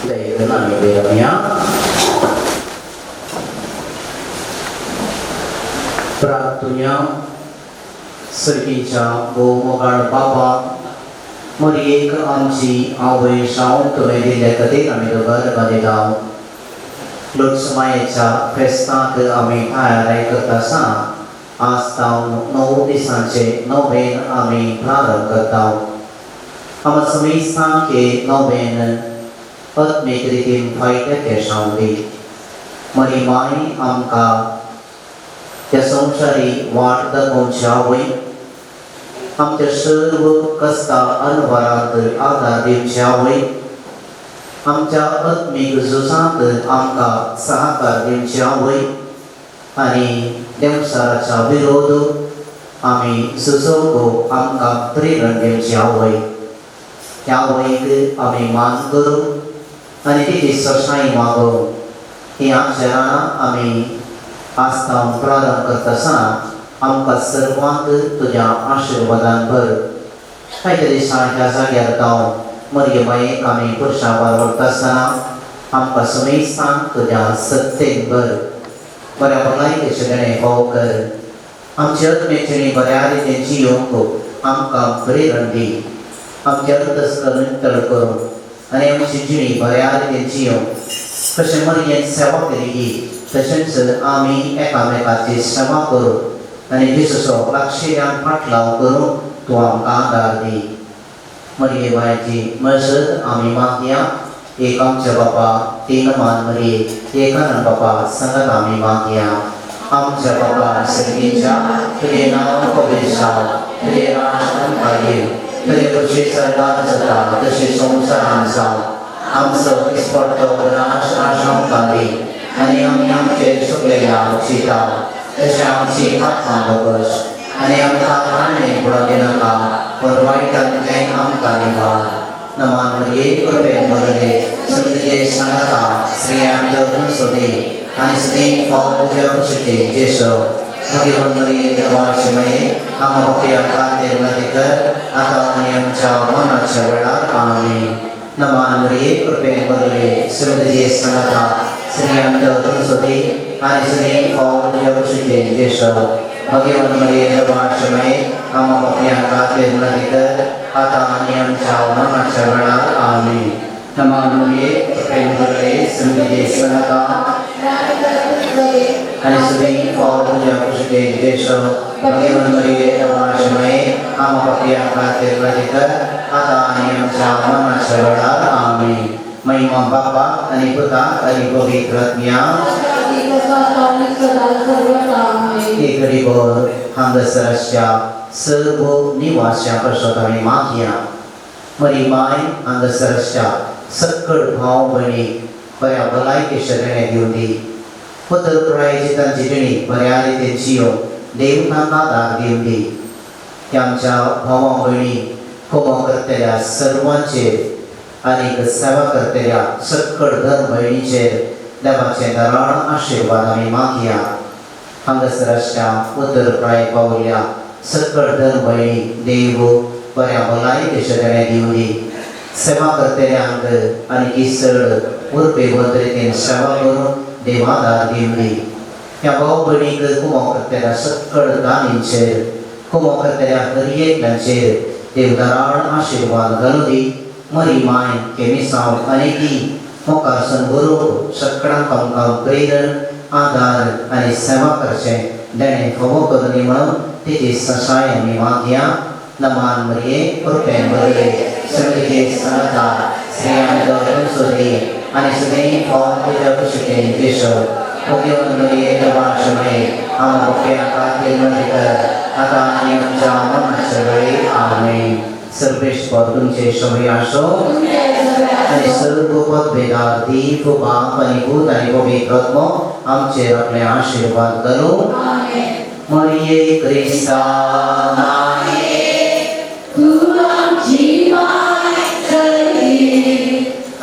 देवनामी प्रार्थुया सर्गीच्या भोवमोगाळ बाबा मरयेक आमची आवय शाव तुवें दिल्ले खातीर आमी तुका दिता. लोकसमायेच्या फेस्ताक आमी तयारी करता आसा. आज तावन 9 दिसांचे नोवेन आमी प्रारंभ करता. आमकां समेस्तांक हे नोवेन आत्मीक रितीन फायदे केशाव दी. मरी माय आमकां त्या संवसारी वाट दाखोवची आवय आमच्या सर्व कस्ता अनवरांत आदार दिवची आवय आमच्या आत्मीक झुजांत आमकां सहकार दिवची आवय आनी देंवचाराच्या विरोध आमी झुजोवंक आमकां प्रेरण दिवची आवय. ह्या आवयक आमी मान करूं आनी तिची ससाई मागोवं. ही आचरणां आमी आस्तावन प्रारंभ करता आसतना आमकां सर्वांक तुज्या आशिर्वादान भर. आयच्या दिसा ह्या जाग्यार जावन मरये मायेक आमी पुरशावार व्हरता आसतना आमकां समेस्तांक तुज्या सत्तेन भर. बऱ्या भलायकेचें देणें फावो कर. आमचे आत्मेचें बऱ्या रितीन जियोवंक आमकां प्रेरण दी. आमचे अंतस्करण नितळ करूं आनी आमची जिणी बऱ्या रितीन जियोवंक कशें मरयेन सेवा केली तशेंच आमी एकामेकाची सेवा करूं आनी जेजूचो लागशिल्ल्यान फाटलाव करूं तूं आमकां आदार दी. मरये मायेची मजत आमी मागया. एक आमच्या बापा तीन मान मरये एकानंद बापा संगत आमी मागया. आमच्या बापा सर्गीच्या तुजें नांव पवित्र जावं, तुजें राज आमकां येवं, तुजें खुशी सरकार जाता तशें संवसारांत जावं. आमचो दिसपट्टो राज आज आमकां दी आनी आमी आमचे चुकलेल्या चिता तशें आमची आत्मा बगस आनी आमकां ताणें पडोवंक दिनाका पूण वायटांतल्यान आमकां निवार. नमान मरये कृपेन भरले समजे सांगता स्त्रियांत सोदे आनी सदी फाव तुज्या खुशीचे जेसो. भगवान मरये देवाचे मये आम्हा भक्त्या खातीर विनंती कर आता आनी आमच्या मनाच्या वेळार. आमेन. नमान मरये कृपेन भरले समजे सांगता स्त्रियांत सोदे आनी सदी फाव तुज्या खुशीचे जेसो. भगवान मरये देवाचे मये आम्हा भक्त्या खातीर विनंती कर आता आनी आमच्या मनाच्या वेळार. आमेन. नमान मरये कृपेन भरले समजे सांगता आनी सदी फाव तुज्या खुशीचे जेसो. भगवान मरये देवाचे मये आम्हा भक्त्या खातीर विनंती कर आता आनी आमच्या मनाच्या वेळार. आमेन. महिमा बापा आनी पुताक आनी पवित्र आत्म्याक. एक रिबर हांगासर आसच्या सर्व निवास्यां पासत आमी मागया. मरी माय हांगासर आसच्या सक्कड भाव भयणीक बऱ्या भलायकेचें देणें दिवं दी. पतर प्रायेची तांची जिणी बऱ्या रितीन जियोवंक देव तांकां आदार दिवं दी. ह्या आमच्या भावा भयणी कोमो करतल्या सर्वांचेर आनीक सेवा करतल्या सक्कड धर्म भयणीचेर देवाचें दराळ आशिर्वाद आमी मागया. हांगासर आसच्या उत्तर प्राय पावल्या सक्कड धर्म भयणी देव बऱ्या भलायकेचें देणें दिवं दी. सेवा करतल्यांक आनी चड उर्बेवंत रितीन सेवा करून देव आदार दिवं दी. ह्या भाव भयणीक कुमो करतल्या सक्कड दानींचेर कुमो करतल्या हर एकल्यांचेर देव दराळ आशिर्वाद घालूं दी. मरी माय केमिसांव अनेकी मुखार बरोवंक सकडांक आमकां प्रेरण आदार आनी सेवा करचें देणें फावो करून दी म्हणून तिची ससाय आमी मागया. नमान मरये कृपेन भरले समजे सांगता स्त्रियांत सोदे आनी सदैव फाव तुज्या खुशीचे जेसो. भगवान मरये देवाचे मये आम्हा भक्त्या खातीर विनंती कर आता आनी आमच्या मरणाच्या वेळी. आमेन. सर्वेश्वर तुमचे शमय आसो आनी सर्व पदवेदार देव बाप आनी पूत आनी पवित्र आत्मो आमचेर आपले आशिर्वाद घालूं. मरिये क्रिस्ता तूं आमची माय सरी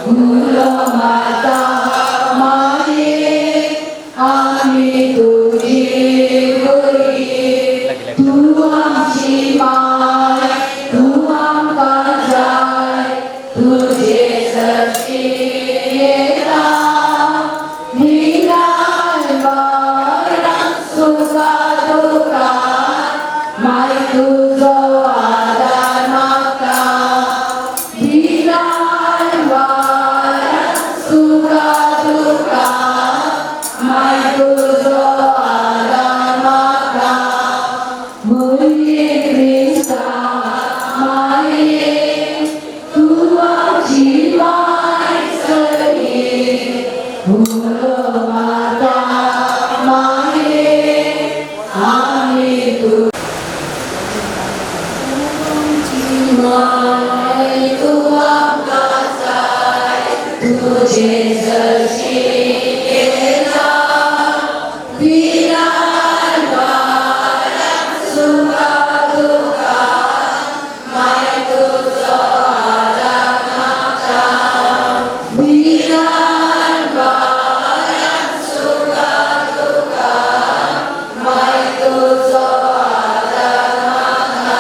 माता माये आमी तुजी भुरगीं. तूं आमची माय तूं आमकां जाय तुजे सरशी. उलो मारता माये आमी तुजी माय तूं आमकां जाय तुजे सरशी येता भिरांत वाऱ्यान सुखा दुखान माय तुजो आदार मागता भिरांत वाऱ्यान सुखा दुखान माय तुजो आदार मागता.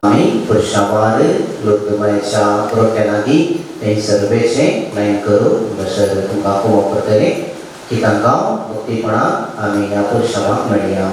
आमी पुरशावार लोकमायाच्या पुरवठ्या लागीं ते सर्वेचें नयन करूं बसर तुमकां पळोवंक पडटलें की तांकां मुक्तीपणान आमी ह्या पुरशावाक मेळया.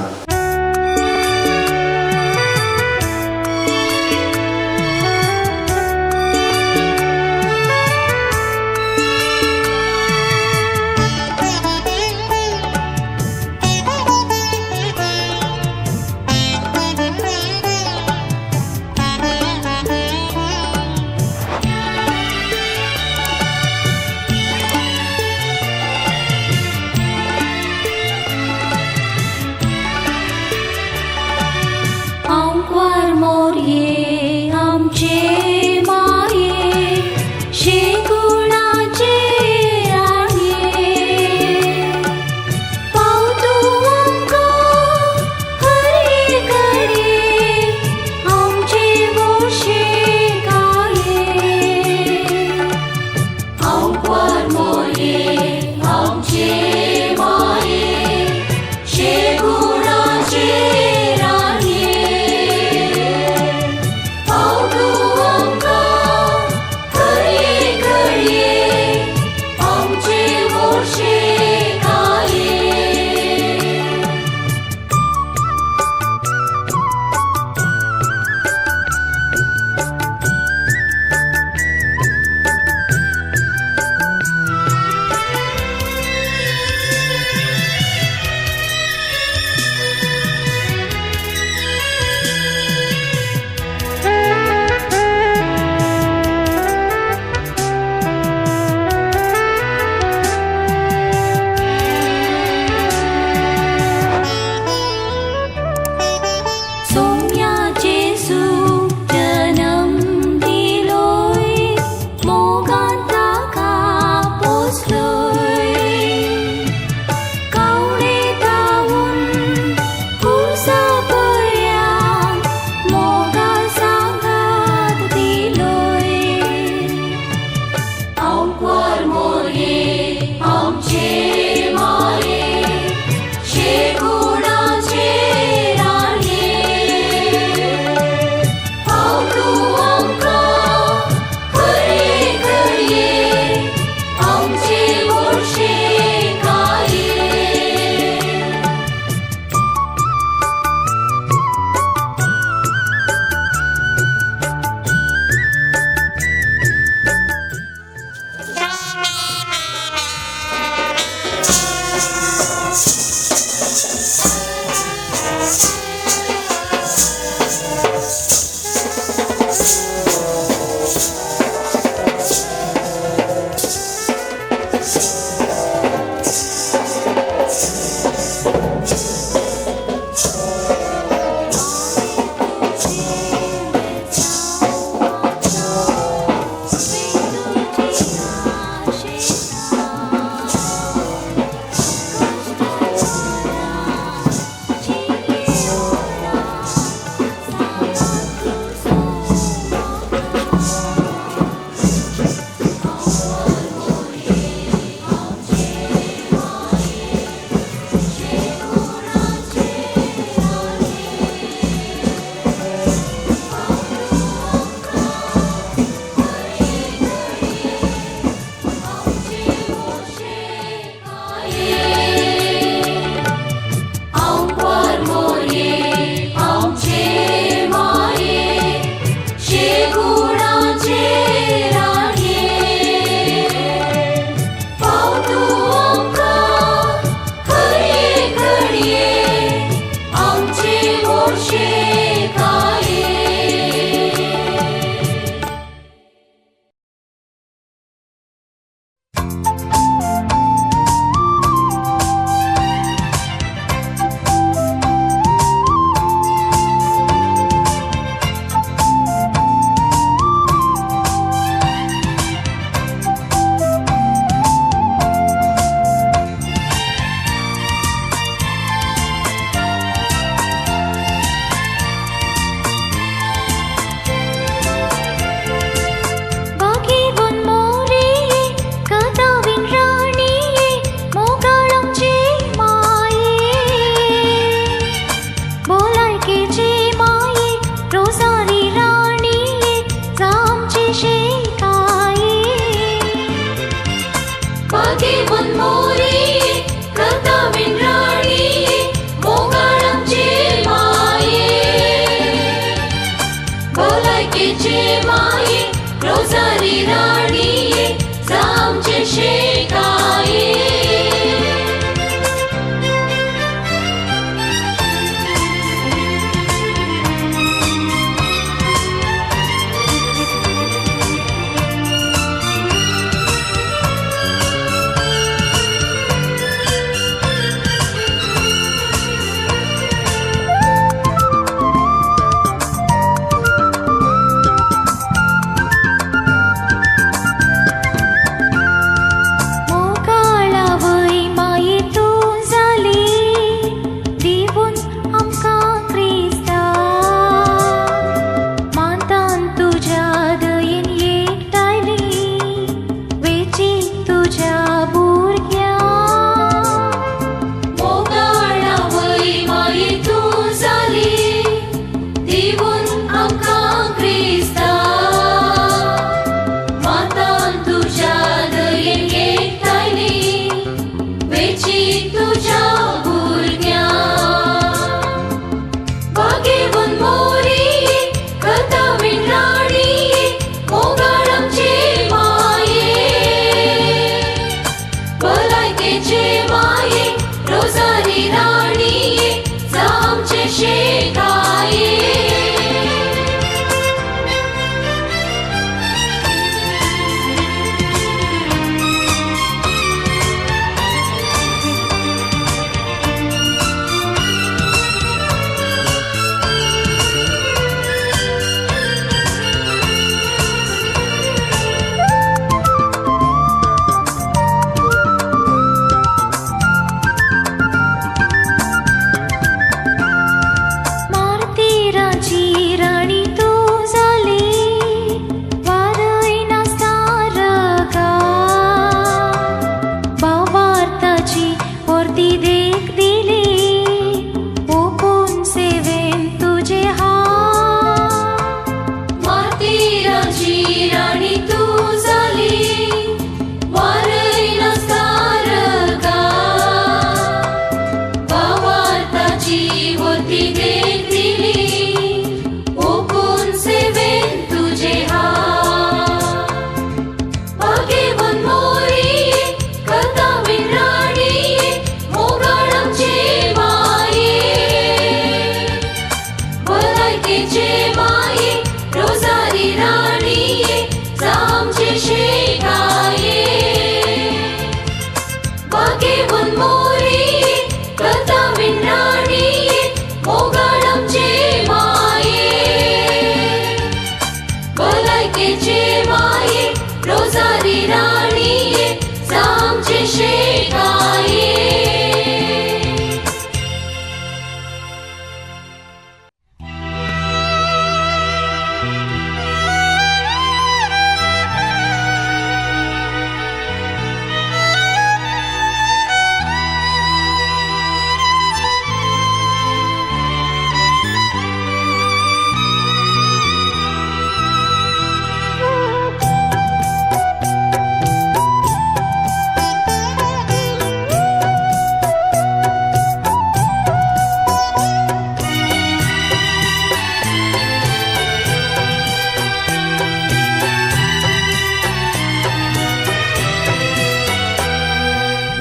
कुमारी राणये जामचे शेकाये.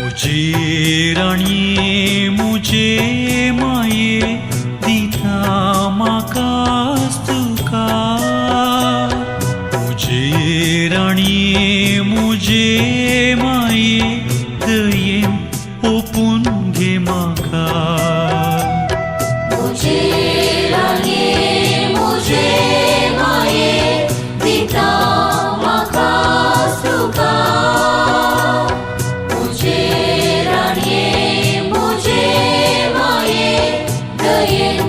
मुझे राणये मुझे माये दिता म्हाका तुका. मुझे राणये मुझे माये दयेन ओपून घे म्हाका. मुझे राणये मुझे माये दिता म्हाका तुका. मुझे राणये मुझे माये दयेन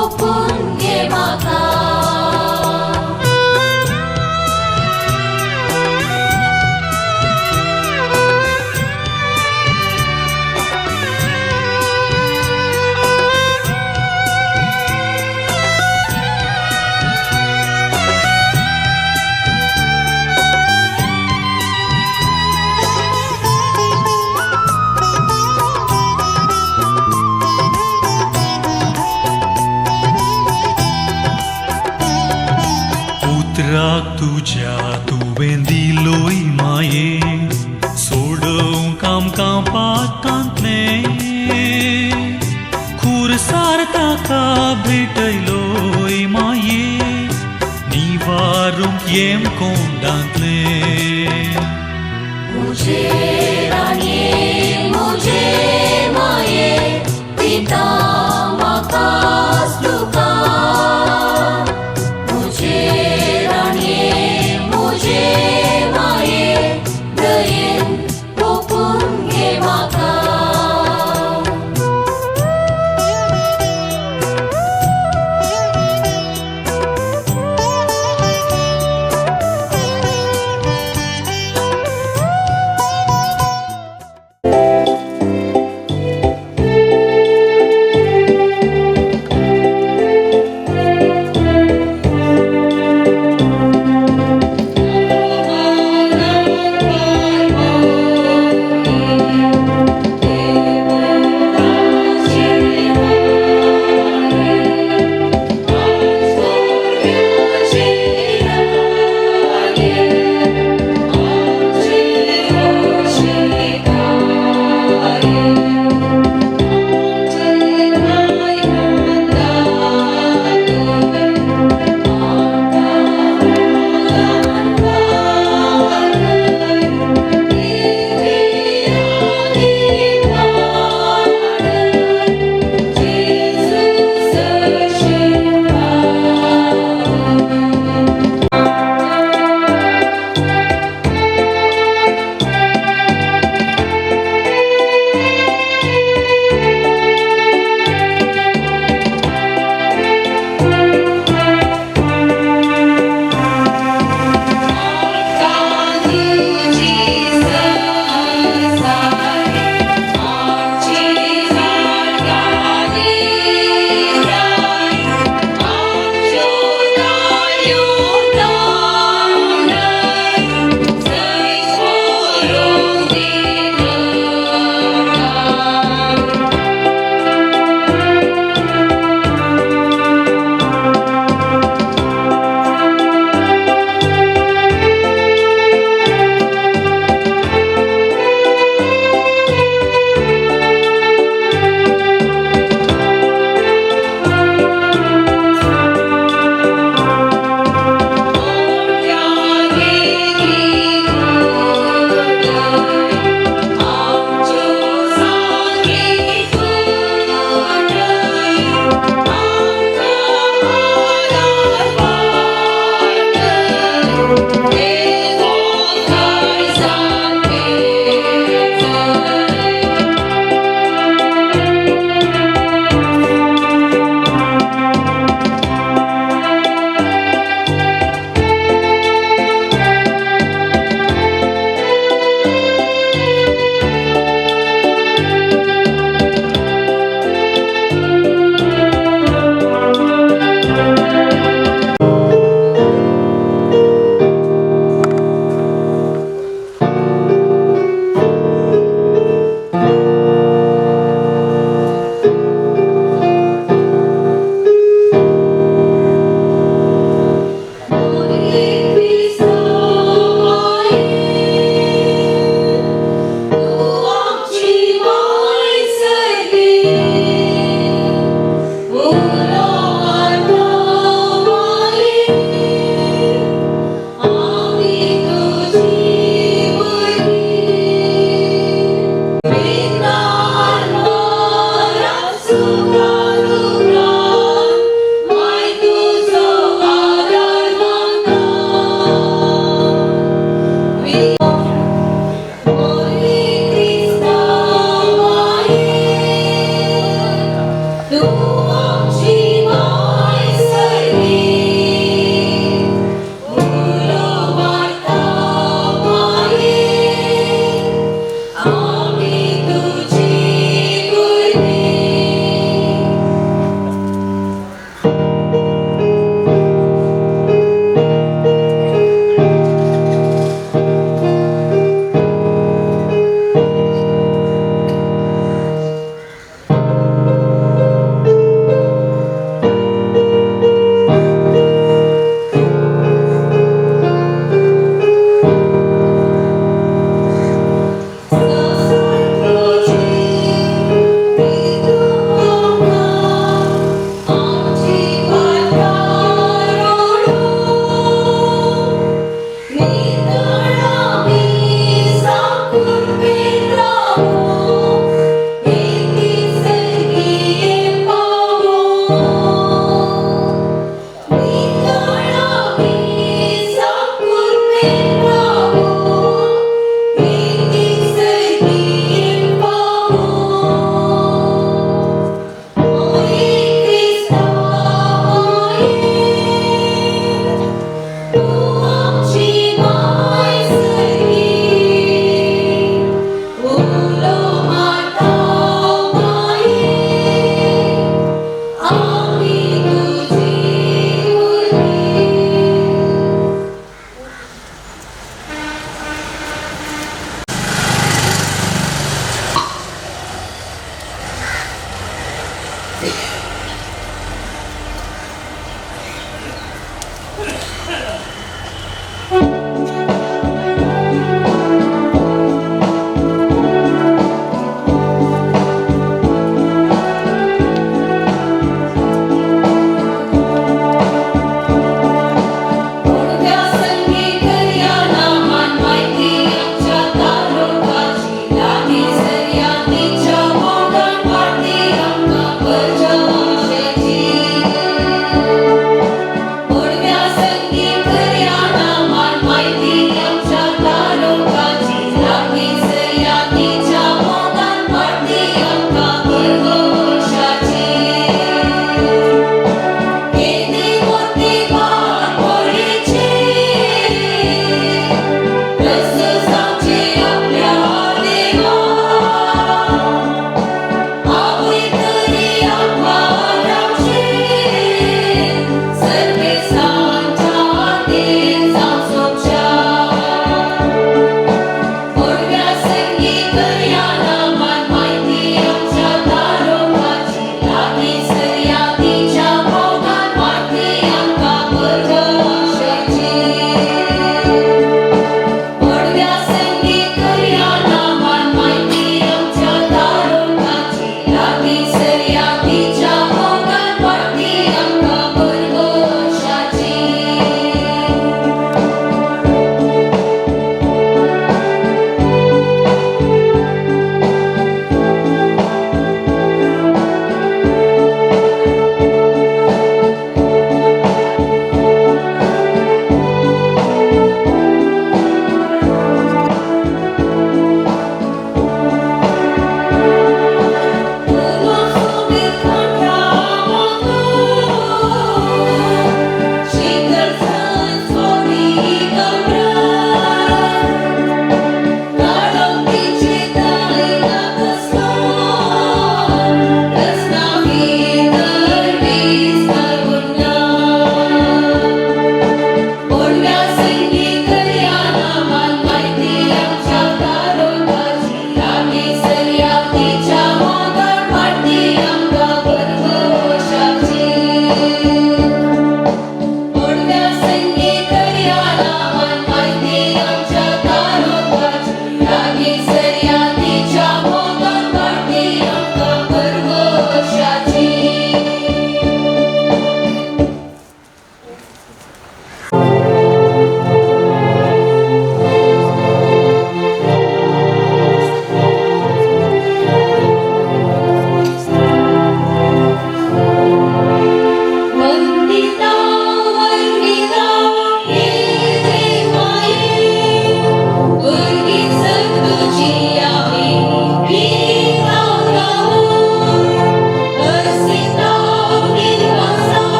ओपून घे म्हाका.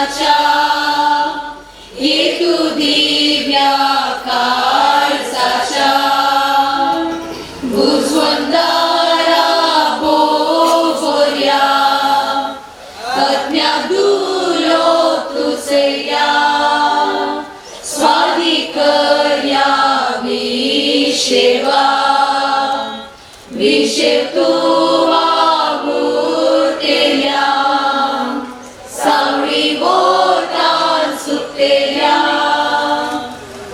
काळजाच्या, ये तूं दिव्या काळजाच्या, बुजवंदारा बोवऱ्या, आत्म्या दुलो तुझ्या, स्वादी करया विशेवा, विशेव तुवा मुर्तेल्या, सावळी वोतान सुकतेल्या,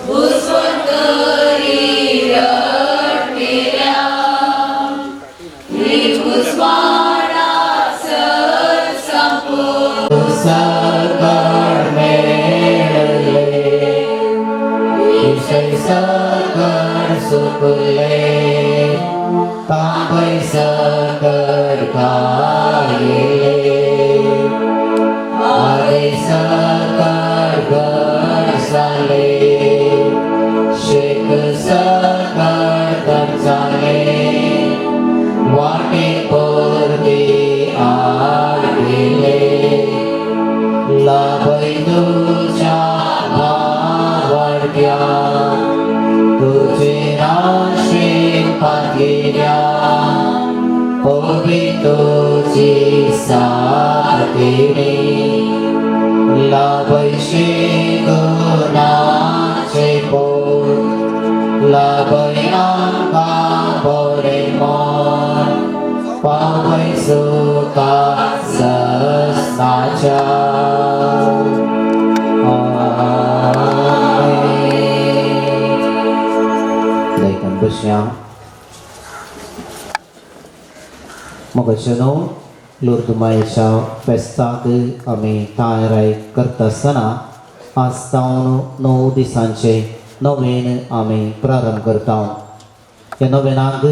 बुजवण करी रडटेल्या, ही बुजवाणा सर संपूर्ण. सकळ मेळले, विषय सकळ सुकले, तांबय सकळ खायले, मारे सकळ घरसाले, शेक सकळ तरसाले, वाटे परते आडले, लाभय तुझ्या भावार्थ्या, तुझे राशी पातल्या, पवितोची साथीने, लाभय गुणाचे पोट, लाभय आमकां बरें मन, पावय सुखा सस्नाच्या. आमेन. लेखन बसया. मोगाचेनो, लुर्दुमायेच्या फेस्ताक आमी तयाराय करता आसतना आज जावन 9 दिसांचे नवेन आमी प्रारंभ करता. ह्या नवेनाक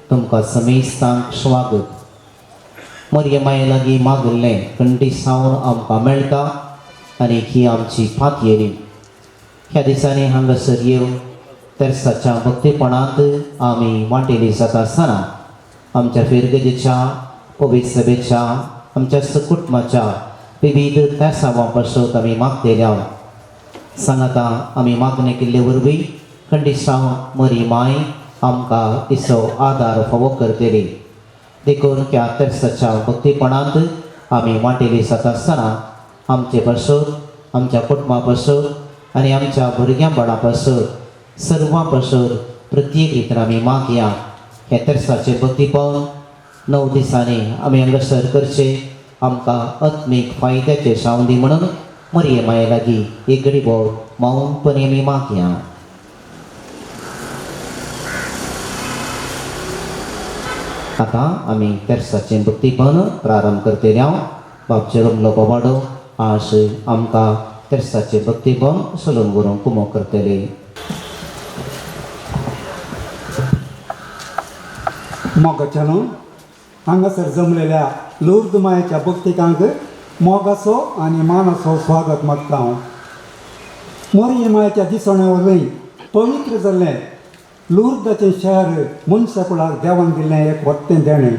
तुमकां समेस्तांक स्वागत. मरिये माये लागीं मागिल्लें कंडिसावन आमकां मेळटा आनी ही आमची फातयेली. ह्या दिसांनी हांगासर येवन तेर्साच्या भक्तीपणांत आमी वांटेली जाता आसतना आमच्या फिरगजेच्या, पवित्र सभेच्या, आमच्या सकुटुंबाच्या विविध तेसांवां पासत आमी मागतेल्या. सांगाता आमी मागणें केल्ले वरवीं खंडिसांव मरी माय आमकां तिचो आदार फावो करतली. देखून ह्या तेर्साच्या भक्तीपणांत आमी वांटेली जाता आसतना आमचे पासत, आमच्या कुटुंबा पासत आनी आमच्या भुरग्यां बाळां पासत, सर्वां पासत प्रत्येक रितीन आमी मागया. हे तेर्साचे भक्तीपण 9 दिसांनी आमी हांगासर करचे आमकां आत्मीक फायद्याचे जावंदी म्हणून मरिये माये लागीं एक घडी भोव मौनपणी आमी मागया. आतां आमी तेर्साचें भक्तीपण प्रारंभ करतले. हांव बाब जेरोम लोबो आज आमकां तेर्साचें भक्तीपण सोलून व्हरूंक कुमो करतले. मोगाच्यानो, हांगासर जमलेल्या लुर्द मायेच्या भक्तिकांक मोगाचो आनी मानाचो स्वागत मागता हांव. मोरये मायेच्या दिसण्या वरवीं पवित्र जाल्लें लुर्दाचें शहर मनशा कुळाक देवान दिल्लें एक वत्तें देणें.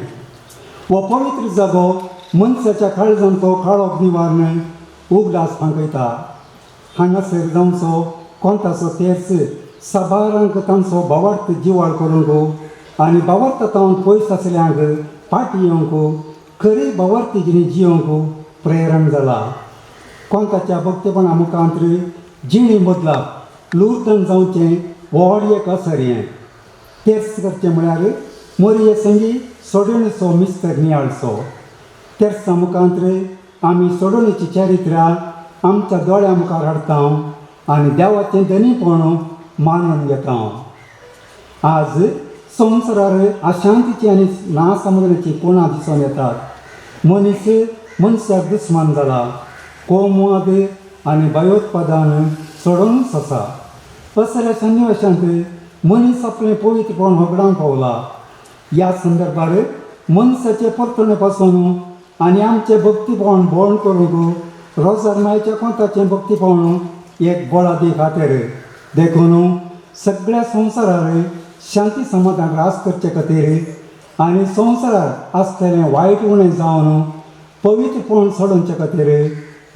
हो पवित्र जागो मनशाच्या काळजांचो काळोख निवारण उगडास फांकयता. हांगासर जावचो कोंताचो तेर्स साबारांक तांचो भावार्थ जिवाळ करूंक आनी भावार्थ तावन पयस आसल्यांक फाटी येवंक, खरी भावार्थी जिणी जियोवंक प्रेरण जाला. कोंताच्या भक्तेपणा मुखांत जिणी बदलाप लुर्दन जावचें व्हड एक असर. हें तेर्स करचें म्हळ्यार मोरये संगी सोडणीचो मिस्तर नियाळचो. तेर्सा मुखांत आमी सोडणीची चरित्रां आमच्या दोळ्या मुखार हाडटा आनी देवाचें धनीपण मानून घेता. आज संवसारार अशांतीची आनी नासमजणेची कोणां दिसून येतात. मनीस मनशाक दुस्मान जाला. कोमवाद आनी भयोत्पादन सोडूनच आसा. असल्या सन्निवेशांत मनीस आपलें पवित्रपण होगडावंक पावला. ह्या संदर्भार मनशाचे परतणे पासून आनी आमचें भक्तीपण भोंवण करूंक रोजार मायच्या कोंताचें भक्तीपण एक बळादी खातीर. देखून सगळ्या संवसारार शांती समाधान रास करचे खातीर आनी संवसारार आसतलें वायट उणें जावन पवित्रपण सोडोवचे खातीर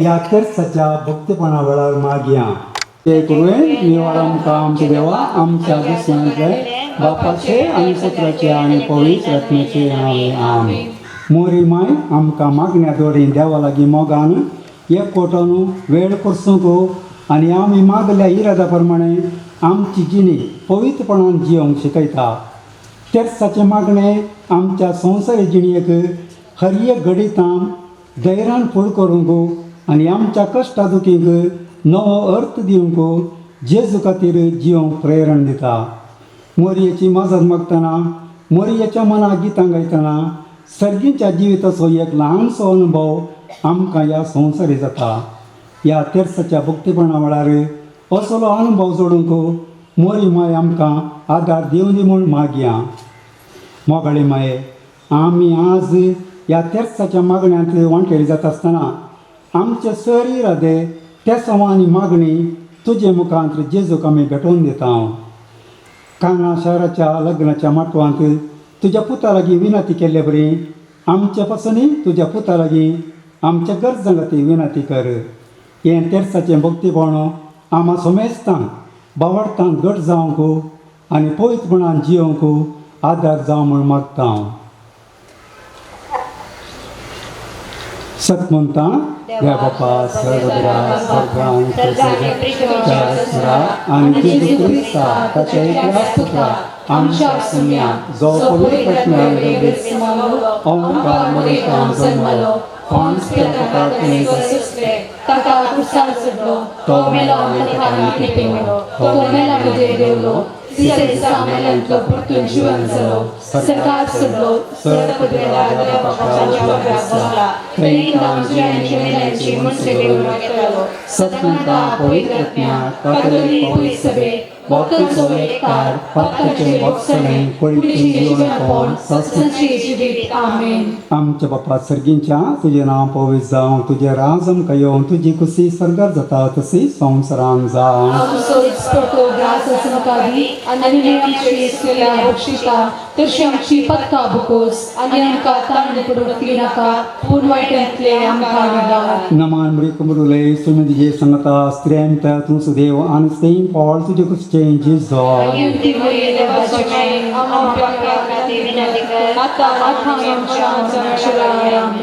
ह्या तेर्साच्या भक्तीपणा वेळार मागया. ते कुरवे निवार आमकां आमच्या देवा आमच्या दुसऱ्यांतले बापाचे आनी पुत्राचे आनी पवित्र आत्म्याचे नांवे आमेन. मोरी माय आमकां मागण्या दोरी देवा लागीं मोगान एकवटान वेळ करसूंक आनी आमी मागल्या इरादा प्रमाणे आमची जिणी पवित्रपणान जियोंक शिकयता. तेर्साचें मागणें आमच्या संवसारी जिणेक हर एक घडितां धैर्यान फुड करूंक आनी आमच्या कश्टा दुखींक नवो अर्थ दिवंक जेजू खातीर जियोंक प्रेरण दिता. मोरयेची मजत मागतना मोरयेच्या मनाक गितां गायतना सर्गीच्या जिविताचो एक ल्हानसो अनुभव आमकां ह्या संवसारी जाता. ह्या तेर्साच्या भक्तीपणा वेळार असलो अनुभव जोडूंक मोरी माय आमकां आदार दिवं दी म्हूण मागया. मोगाळी माये, आमी आज ह्या तेर्साच्या मागण्यांत वांटेली जाता आसतना आमचे सर इरादे तेसांव आनी मागणी तुजे मुखांत जेजूक आमी भेटोवन दिता. काना शाराच्या लग्नाच्या माटवांत तुज्या पुता लागीं विनंती केल्ले बरी आमचे पासूनय तुज्या पुता लागीं आमच्या गरजां खातीर विनंती कर. हें तेर्साचें भक्तीपण आमा सोमेस्तांक बावडतांक घट जावंक आनी पवित्रपणान जियोंक आदार जावं म्हूण मागता हांव. सत म्हणटा देवा बापा सर्वद्रा आनी जेजू क्रिस्ता ताच्या एकल्याच पुत्रा आमच्या सुम्या जो पवित्र ओंकार मरेतान जन्मलो कोण ताका कुर्सार चडलो, तो मेलो आनी ताका पेंगलो, तो मेला मदें देंवलो, तिसऱ्या दिसा मेल्यांतलो परतून जिवन जालो, सरकार चडलो, सर्व पदवेल्या देवा बापाच्या उजव्याक बसला, थंय तावन जिव्यांची मेल्यांची मनशे घेवन येतलो. सत म्हणटा पवित्र आत्म्या कातोलीक पवित्र सभे भक्तांचो एककार पात्राचें भोगसणें कुडीचें जिवनपण सदचे जिवीत. आमेन. आमच्या बापा सर्गींच्या तुजें नांव पवित्र जावं, तुजें राज आमकां येवं, तुजी कुशी सर्गार जाता तशी संवसारान जावं. आमचो दिसपडतो ग्रास आमकां दी आनी आमची चुकल्या बक्षिता तशी आमची पत्का बुकोस आनी आमकां ताण पडूंक दिनाका पूण वायटांतले आमकां विडाव. नमान मृकुमरुले सुमित संगता स्त्रियं तूं सुदेव आनी स्त्रीं पावल तुजे कुसचें जेजो.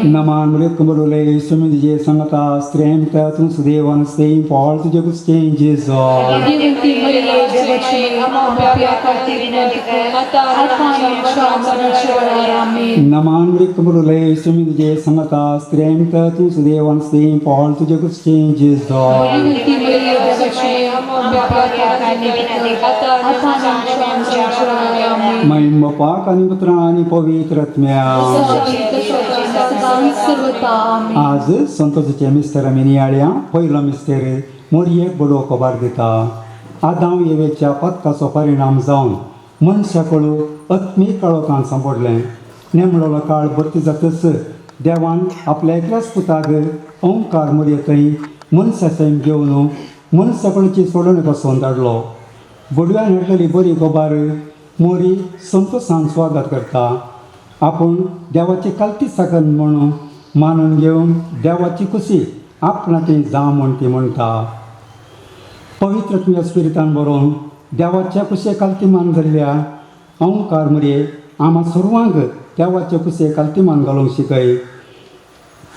नमान मृकुमरुले सुमित संगता स्त्रियं तूं सुदेव आनी स्त्रीं पावल तुजे कुसचें जेजो. नमान मृकुमरुले सुमित संगता स्त्रियं तूं सुदेव आनी स्त्रीं पावल तुजे कुसचें जेजो. महिम बापाक आनी पुत्रा आनी पवित्र आत्म्या. आज संतोषाचे मिस्तर आमी नियाळया. पयलो मिस्तेर मोरयेक बडो खबर दिता. आदांव येवेच्या पत्काचो परिणाम जावन मनशाकडू आत्मीक काळोखान सांपडलें. नेमलोलो काळ भरती जातच देवान आपल्या एकल्याच पुताक ओंकार मोरये थंय मनशा सैम घेवन मनशाकडची सोडवणे पासून धाडलो. बडव्यान हाडलेली बरी खबर मोरी संतोषान स्वागत करता. आपूण देवाची कालती साकन म्हणून मानून घेवन देवाची खुशी आपणाची जावं म्हूण ती म्हणटा. पवित्र आत्म्या स्पिरितान बरोवन देवाच्या कुशे कालतीमान जाल्ल्या ओंकार मुरये आमा सर्वांक देवाच्या कुशे कालतीमान घालूंक शिकय.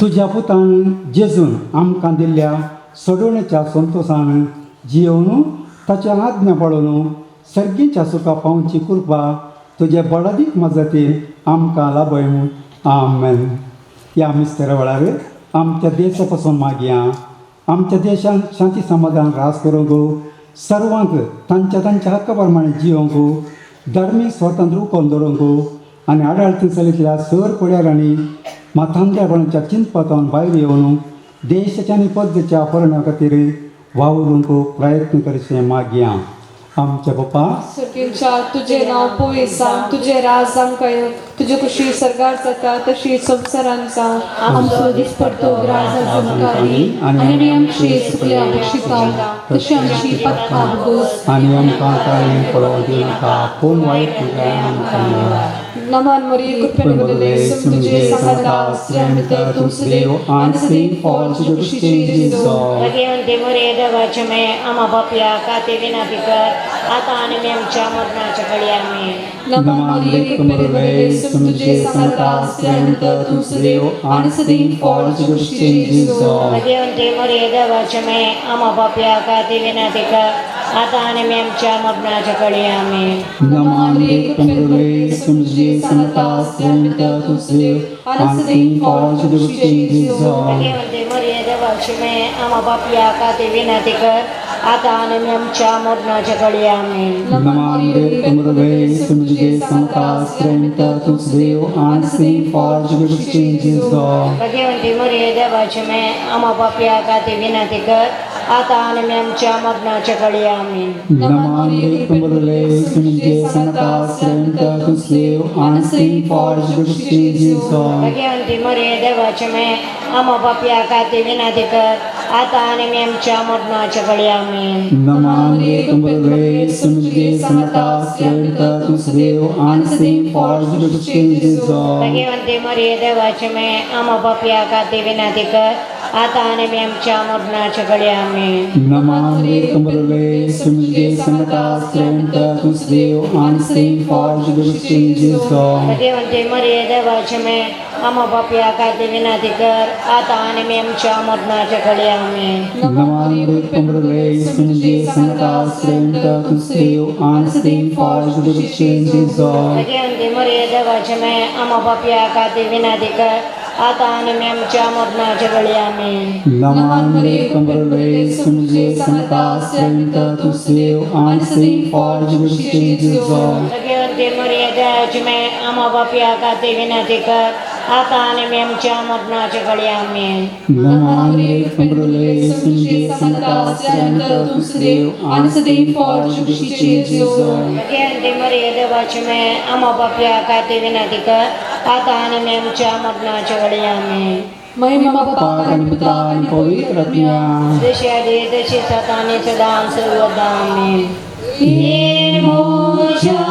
तुज्या पुतान जेजून आमकां दिल्ल्या सोडवणेच्या संतोशान जियोवन ताच्या आज्ञा पाळून सर्गीच्या सुखा पावची कृपा तुजे बळादीक मजतीन आमकां लाभय. आमेन. ह्या मिस्तेरा वेळार आमच्या देशा पासून मागया. आमच्या देशान शांती समाधान राज करूंक, सर्वांक तांच्या तांच्या हक्का प्रमाणे जियोंक, धार्मीक स्वातंत्र्य उकोवन दवरूंक आनी आडाळती चलयतल्या सर फुडारांनी माथांद्यापणाच्या चिंतपातावन भायर येवन देशाच्या आनी पद्दतीच्या अपहरणा खातीर वावरूंक प्रयत्न करचे मागया. आमच्या बापा सर्गीच्या तुजें नांव पवित्र जावं, तुजें राज आमकां येवं, तुजी खुशी सर्गार जाता तशी संवसारान जावं. आमचो दिसपडतो ग्रास आमकां दी आनी आमची चुकल्या बक्षिता तशी आमची पत्का बुकोस आनी आमकां कांय पळोवंक दिवनाका पूण वायट आमकां निवार. नमन मरिये कृपेन भरलें तुझे सांगाता स्त्रियां भितर तूं देव आनी सदीं फळ तुजे कुशीचे जेजू. भगवंती मोरये देवाचे मे आम्हा पापया काते विनंती कर आता आणि आमच्या मरणाच्या घडी. आमेन. नमन मरिये कृपेन भरलें तुझे सांगाता स्त्रियां भितर तूं देव आनी सदीं फळ तुजे कुशीचे जेजू. भगवंती मोरये देवाचे मे आम्हा पापया काते विनंती कर आता आणि आमच्या मरणाच्या घडी. आमेन. नमन मरिये तुझे सांगाता स्त्रियां भितर तूं देव आनी सदीं फळ तुजे कुशीचे जेजू. भगवंती मोरये देवाचे मे आम्हा पापया काते विनंती कर आता आणि आमच्या मरणाच्या घडी. आमेन. नमन मरिये तुझे सांगाता स्त्रियां भितर तूं देव आनी सदीं फळ तुजे कुशीचे जेजू. भगवंती मोरये देवाचे मे आम्हा पापया काते विनंती कर आता आणि आमच्या मरणाच्या घडी. आमेन. नमन मरिये तुझे सांगाता स्त्रियां भितर तूं देव आनी सदीं फळ तुजे कुशीचे जेजू. भगवंती मोरये देवाचे मे आम्हा पापया काते विनंती कर आता आणि आमच्या मरणाच्या घडी. आमेन. नमन मरिये तुझे सांगाता स्त्रियां भितर तूं देव आनी सदीं फळ तुजे कुशीचे जेजू. भगवंती मोरये देवाचे मे आम्हा पापया काते विनंती कर आता आणि आमच्या मरणाच्या घडी. आमेन. नमन मरिये तुझे सांगाता स्त्रियां भितर तूं देव आनी सदीं फळ तुजे कुशीचे जेजू. भगवंती मोरये देवाचे मे आम्हा पापया काते विनंती कर आता आणि आमच्या मरणाच्या घडी. आमेन. नमन मरिये तुझे सांगाता स्त्रियां भितर तूं देव आनी सदीं फळ तुजे कुशीचे जेजू. भगवंती मोरये देवाचे मे आम्हा पापया काते विनंती कर आता आणि आमच्या मरणाच्या घडी. आमेन. नमन मरिये तुझे सांगाता स्त्रियां भितर तूं देव आनी सदीं फळ तुजे कुशीचे जेजू. भगवंती मोरये देवाचे मे आम्हा पापया काते विनंती कर आता आणि आमच्या मरणाच्या घडी. आमेन. नमन मरिये तुझे सांगाता स्त्रियां भितर तूं देव आनी सदीं फळ तुजे कुशीचे जेजू. भगवंती मोरये देवाचे मे आम्हा पापया काते विनंती कर आता आणि आमच्या मरणाच्या घडी. आमेन. महिमा बापाक बापाक आनी पुताक आनी पवित्र आत्म्याक. जशी आधी तशी सदा आणि सदा सर्वदा. आमेन. ये म्हज्या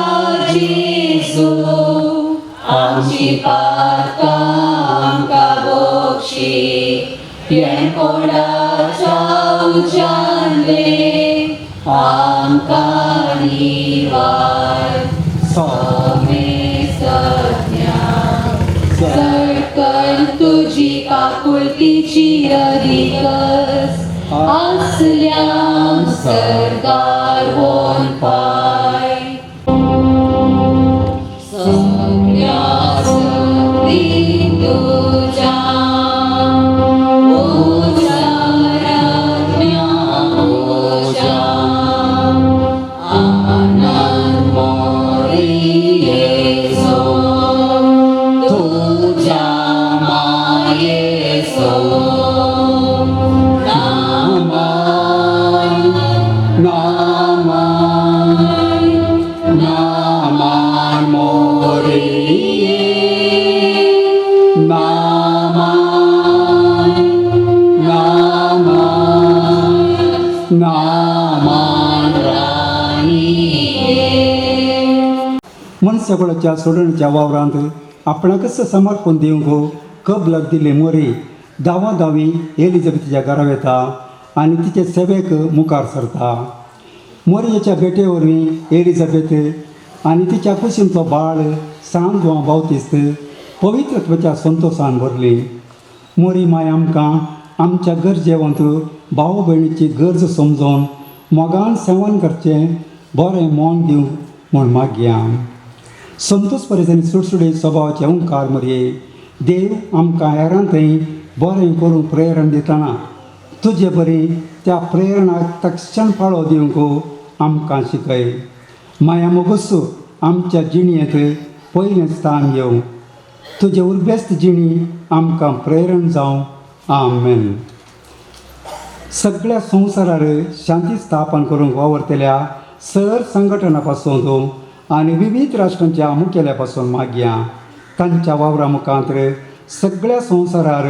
जेजू आमची पातकां आमकां बक्षी हें कोणाच्या उज्यांतलें आमकां निवार सोमेस्तज्ञा चड तुजी काकुळतीची अदिकस आसल्या सरकार होन पाय सगळ्या शक्ती तुज्या उजारात्म्या म्हज्या आनंद मोरयेचो तुज्या मायेचो नामान नामान नामान मोरये नामान नामान नामान राणीये. मनशाकुळाच्या सोडणीच्या वावरांत आपणाकच समर्पण दिवंक कबलात दिली मोरी धांवा धांवी एलिझाबेथीच्या घरा वेता आनी तिचे सेवेक मुखार सरता. मोरयेच्या भेटे वरवीं एलिझाबेथ आनी तिच्या कुशींतलो बाळ सान जुवां बावतिस्त पवित्रत्वाच्या संतोशान भरली. मोरी माय आमकां आमच्या गरजेवंत भाव भयणीची गरज समजून मोगान सेवन करचें बरें मन दिवं म्हूण मागया. संतोष परेस आनी सुडसुडीत स्वभावाचे ओंकार मरये देव आमकां हेरां थंय बरें करूंक प्रेरणा दितना तुजे बरी त्या प्रेरणाक तक्षण पाळो दिवंक आमकां शिकय. माया मोगूस आमच्या जिणेंत पयलें स्थान घेवं तुजे उर्बेस्त जिणी आमकां प्रेरण जावं. आमेन. सगळ्या संवसारार शांती स्थापन करूंक वावरतल्या सर संघटना पासून आनी विविध राष्ट्रांच्या मुखेल्या पासून मागया तांच्या वावरा मुखांत सगळ्या संवसारार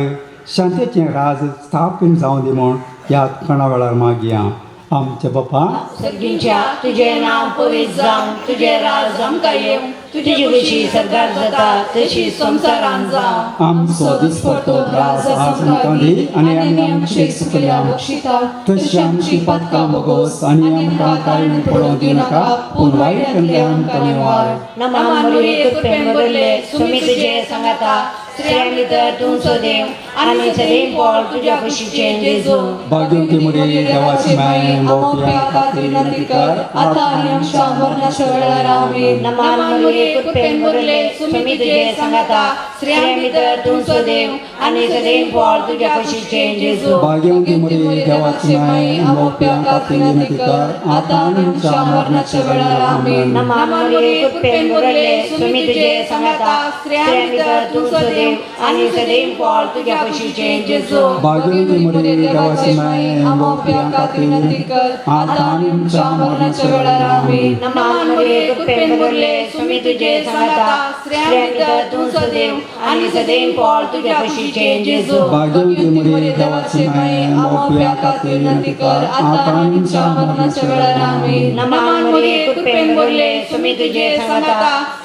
शांतीचें राज स्थापन जावं दी म्हूण ह्या खणा वेळार मागया. आमच्या बापा सर्गींच्या तुझे नाव पवित्र जावं, तुझे राज आमकां येवं, तुजी खुशी सरकार जाता तशी संवसारान जावं. आमचो दिसपडतो त्रास आज आमकां दी आनी आमी आमचे चुकल्या बक्षिता तशी आमची पातकां भोगोस आनी आमकां ताळणी पडोवंक दिवनाका, पूण वायटांतल्यान आमकां निवार. नमान मरिये, कृपेन भरले, सुमी तुजे सांगाता, स्त्रियां भितर तूं सदैव आनी सदैव फळ तुज्या कुशीचें जेजू. भाग्यवती मरिये, देवाची माय, मोपया खातीर विनंती कर, आता आनी आमच्या मरणाच्या वेळार. आमेन. नमान मरिये, कृपेन भरले, सुमी तुजे सांगाता, स्त्रियां भितर तूं सदैव आनी सदैव फळ तुज्या कुशीचें जेजू. भाग्यवती मरिये, देवाची माय, मोपया खातीर विनंती कर, आता आनी आमच्या मरणाच्या वेळार. आमेन. नमान मरिये, कृपेन भरले, सुमी तुजे सांगाता, स्त्रियां भितर तूं सदैव आनी सदैव फळ तुज्या कुशीचें जेजू. भाग्यवती मरिये, देवाची माय, मोपया खातीर विनंती कर, आता आनी आमच्या मरणाच्या वेळार. आमेन. नमान मरिये, कृपेन भरले, सुमी तुजे सांगाता, स्त्रियां भितर तूं सदैव आनी सदैव फळ तुज्या कुशीचें जेजू. भाग्यवती मरिये, देवाची माय, मोपया खातीर विनंती कर, आता आनी आमच्या मरणाच्या वेळार. आमेन. नमान मरिये, कृपेन भरले, सुमी तुजे सांगाता,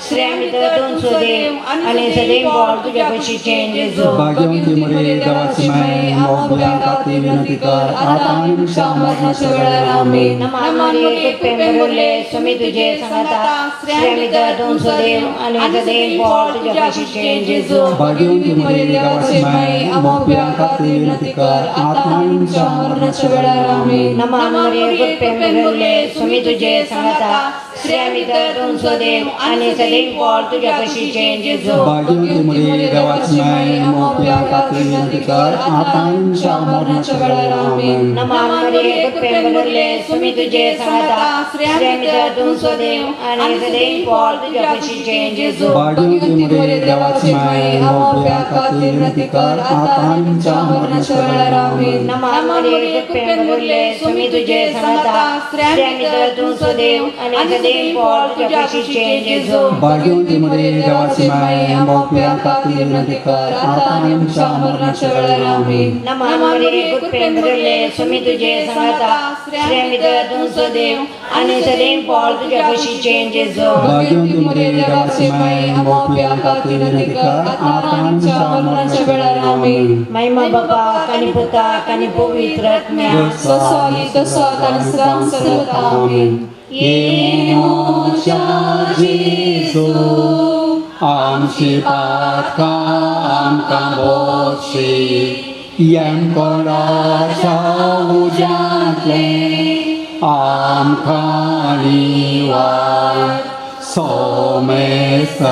स्त्रियां भितर तूं सदैव आनी सदैव फळ तुज्या कुशीचें जेजू. भाग्यवती मरिये, देवाची माय, मोपया खातीर विनंती कर, आता आनी आमच्या मरणाच्या वेळार. आमेन. नमान मरिये, कृपेन भरले, सुमी तुजे सांगाता, स्त्रियां भितर तूं सदैव आनी सदैव फळ तुज्या कुशीचें जेजू. भाग्यवती मरिये, देवाची माय, मोपया खातीर विनंती कर, आता आनी आमच्या मरणाच्या वेळार. आमेन. नमान मरिये, कृपेन भरले, सुमी तुजे सांगाता, स्त्रियां भितर तूं सदैव आनी सदैव फळ तुज्या कुशीचें जेजू. भाग्यवती मरिये, देवाची माय, मोपया खातीर विनंती कर, आता आनी आमच्या मरणाच्या वेळार. आमेन. नमान मरिये, कृपेन भरले, सुमी तुजे सांगाता, स्त्रियां भितर तूं सदैव आनी सदैव फळ तुज्या कुशीचें जेजू. भाग्यवती मरिये, देवाची माय, मोपया खातीर विनंती कर, आता आनी आमच्या मरणाच्या वेळार. आमेन. नमान मरिये, कृपेन भरले, सुमी तुजे सांगाता, स्त्रियां भितर तूं सदैव आनी सदैव फळ तुज्या कुशीचें जेजू. भाग्यवती मरिये, देवाची माय, मोपया खातीर विनंती कर, आता आनी आमच्या मरणाच्या वेळार. आमेन. नमान मरिये, कृपेन भरले, सुमी तुजे सांगाता, स्त्रियां भितर तूं सदैव आनी सदैव फळ तुज्या कुशीचें जेजू. भाग्यवती मरिये, देवाची माय, मोपया खातीर विनंती कर, आता आनी आमच्या मरणाच्या वेळार. आमेन. महिमा बापाक आनी पुताक आनी पवित्र आत्म्याक. जसो आली तसो आता आनी सदां सर्वदा. आमेन. ये मोच्या जेजू, आमची पातकां आमकां बोशी, येमकोंडाच्या उज्यांतलें आमकां निवार. सोमेसज्ञान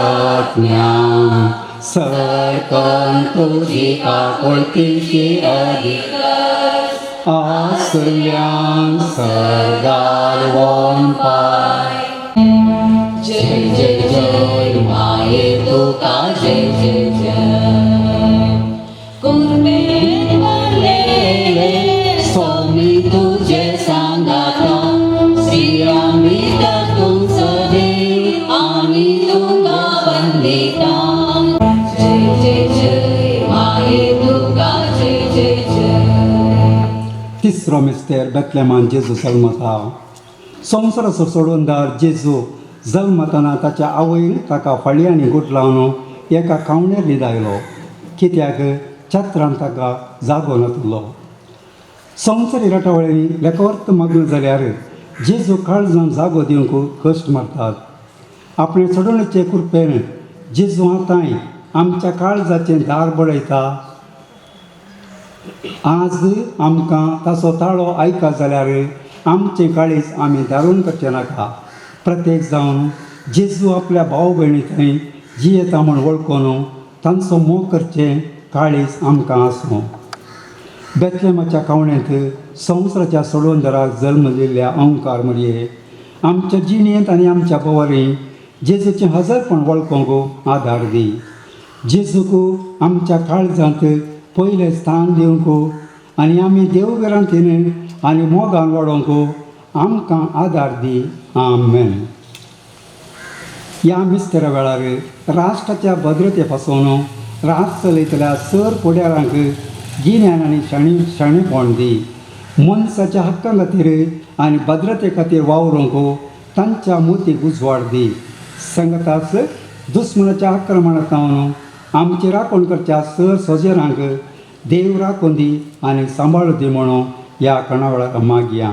सरकन तुजी आकुळतीची अधिक आसल्यान सर्गार वोन पाय. जय जय जय माये तुका जय जय जय, कृपेन भरलेले, स्वामी तुझे सांगाता, स्त्रियां भितर तूं सदैव आमी तुका वंदिता. जय जय जय माये तुका जय जय जय. तिसरो मिस्तेर, बेतलेमान जेजू जल्मता. संवसाराचो सोडूनदार जेजू जल्मतना ताच्या आवयन ताका फाळयांनी गुठलावन एका खावण्यार न्हिदायलो, कित्याक छत्रान ताका जागो नातलो. संवसारी राटावळ्यांनी लेखवर्त मग्न जाल्यार जेजू काळजान जागो दिवंक कश्ट मारतात. आपणे सोडवणेचे कृपेन जेजू आतांय आमच्या काळजाचें दार बडयता. आज आमकां ताचो ताळो आयकत जाल्यार आमचें काळीज आमी दारून करचें नाका. प्रत्येक जावन जेजू आपल्या भाव भयणी थंय जियेता म्हूण वळखून तांचो मोग करचें काळीज आमकां आसूं. बेतलेमाच्या खावणेंत संवसाराच्या सोडवणदाराक जल्म दिल्ल्या ओंकार मरये, आमच्या जिणेंत आनी आमच्या भोंवरी जेजूचें हजरपण वळखूंक आदार दी. जेजूक आमच्या काळजांत पयलें स्थान दिवंक आनी आमी देवघरांतीन आनी मोगान वाडोवंक आमकां आदार दी. आमेन. ह्या मिस्तेरा वेळार राष्ट्राच्या भद्रते पासून राष्ट्र चलयतल्या सर फुडारांक गिन्यान आनी शाणेपण दी. मनशाच्या हक्कां खातीर आनी भद्रते खातीर वावरूंक तांच्या मोतीक उजवाड दी. संगताच दुस्मनाच्या आक्रमणात जावन आमची राखण करच्या सर सोजेरांक देव राखून दी आनी सांबाळू दी म्हणून ह्या कणावळाक मागया.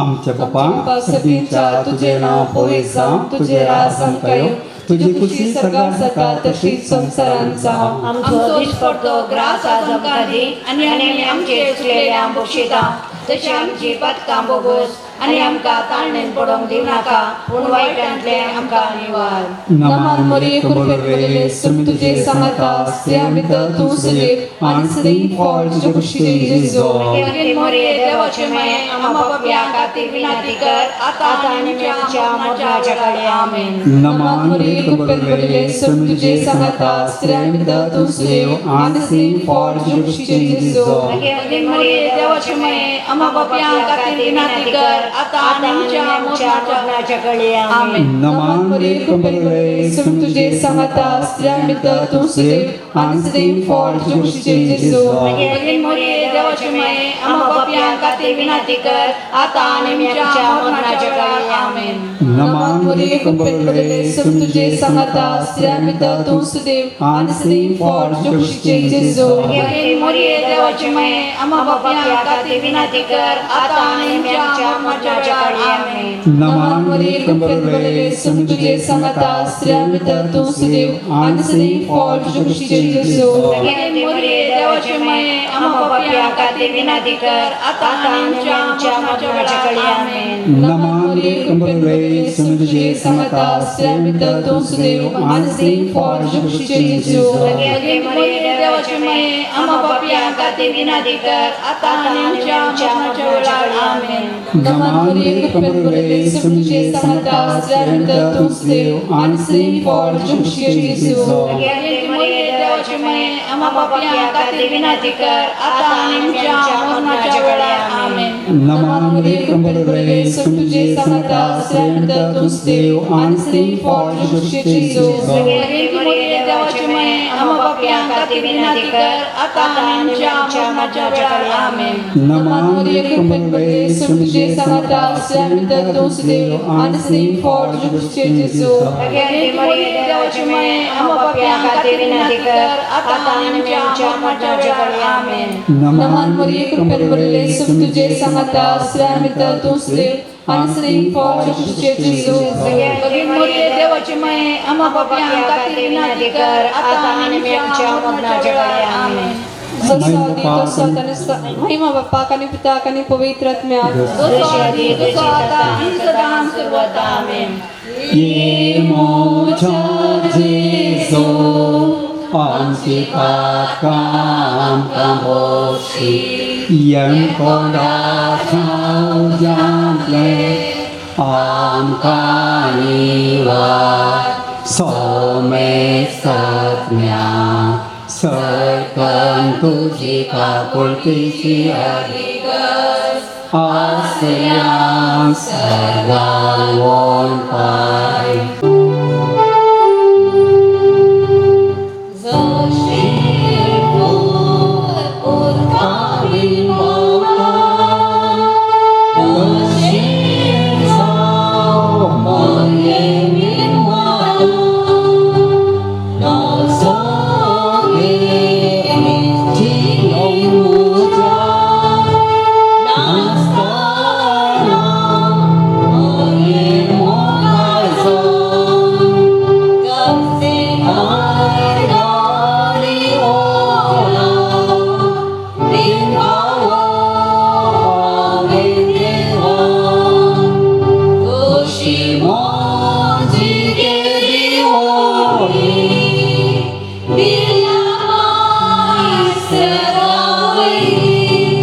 आमच्या बापा सर्गीच्या तुझे नाव पवित्र जावं, तुझे राज आमकां येवं, तुजी खुशी स्वर्गात जाता तशीच संवसारांत जावं. आमचो दिसपडतो ग्रास आज आमकां दी आनी आमी आमचे चुकलेल्यांक बक्षिता तशी आमची पातकां बोगोस आनी आमकां ताळणेन पडोवंक दिवं नाका, पूण वायटांतलें आमकां निवार. नमान मरिये, कृपेन भरिल्ले, सुम तुझे सांगाता, स्त्रियां भितर तूं सुदेव आनी सदैव फळ तुजे कुशीचें जेजू. भगेन मोरये देवाचे माये, आम्हा पापयां खातीर विनंती कर, आता आनी आमच्या मरणाच्या वेळार. आमेन. नमान मरिये, कृपेन भरिल्ले, सुम तुझे सांगाता, स्त्रियां भितर तूं सुदेव आनी सदैव फळ तुजे कुशीचें जेजू. भगेन मोरये देवाचे माये, आम्हा पापयां खातीर विनंती कर, आता आनी आमच्या मरणाच्या वेळार. आमेन. नमान मरिये, कृपेन भरिल्ले, सुम तुझे सांगाता, स्त्रियां भितर तूं सुदेव आनी सदैव फळ तुजे कुशीचें जेजू. भगेन मोरये देवाचे माये, आम्हा पापयां खातीर विनंती कर, आता आनी आमच्या मरणाच्या वेळार. आमेन. नमान मरिये, कृपेन भरिल्ले, सुम तुझे सांगाता, स्त्रियां भितर तूं सुदेव आनी सदैव फळ तुजे कुशीचें जेजू. भगेन मोरये देवाचे माये, आम्हा पापयां खातीर विनंती कर, आता आनी आमच्या मरणाच्या वेळार. आमेन. नमान मरिये, कृपेन भरिल्ले, सुम तुझे सांगाता, स्त्रियां भितर तूं सुदेव आनी सदैव फळ तुजे कुशीचें जेजू. भगेन मोरये देवाचे माये, आम्हा पापयां खातीर विनंती कर, आता आनी आमच्या मरणाच्या वेळार. आमेन. नमान मरिये, कृपेन भरिल्ले, सुम तुझे सांगाता, स्त्रियां भितर तूं सुदेव आनी सदैव फळ तुजे कुशीचें जेजू. भगेन मोरये देवाचे माये, आम्हा पापयां खातीर विनंती कर, आता आनी आमच्या मरणाच्या वेळार. आमेन. नमान मरिये, कृपेन भरिल्ले, सुम तुझे सांगाता, स्त्रियां भितर तूं सुदेव आनी सदैव फळ तुजे कुशीचें जेजू. भगेन मोरये देवाचे माये, आम्हा पापयां खातीर विनंती कर, आता आनी आमच्या मरणाच्या वेळार. आमेन. नमान मरिये, कृपेन भरिल्ले, सुम तुझे सांगाता, स्त्रियां भितर तूं सुदेव आनी सदैव फळ तुजे कुशीचें जेजू. भगेन मोरये देवाचे माये, आम्हा पापयां खातीर विनंती कर, आता आनी आमच्या मरणाच्या वेळार. आमेन. नमान मरिये, कृपेन भरिल्ले, सुम तुझे सांगाता, स्त्रियां भितर तूं सुदेव आनी सदैव फळ तुजे कुशीचें जेजू. भगेन मोरये देवाचे माये, आम्हा पापयां खातीर विनंती कर, आता आनी आमच्या मरणाच्या वेळार. आमेन. नमान मरिये, कृपेन भरिल्ले, सुम तुझे सांगाता, स्त्रियां भितर तूं सुदेव आनी सदैव फळ तुजे कुशीचें जेजू. भगेन मोरये देवाचे माये, आम्हा पापयां खातीर विनंती कर, आता आनी आमच्या मरणाच्या वेळार. आमेन. महिमा बापाक आनी पुताक आनी पवित्र आत्म्याक. जसो आदी तसो आता आनी सदां सर्वदा. आमेन. ये मोजा जेजू, आमची पातकां आमकां भोगशी, यमकोंडाच्या उज्यांतलें आमकां निवार. सोमेसत्म्या सरकन तुजी काकुळतीची अधिगज आसया सर्गावोन पाय.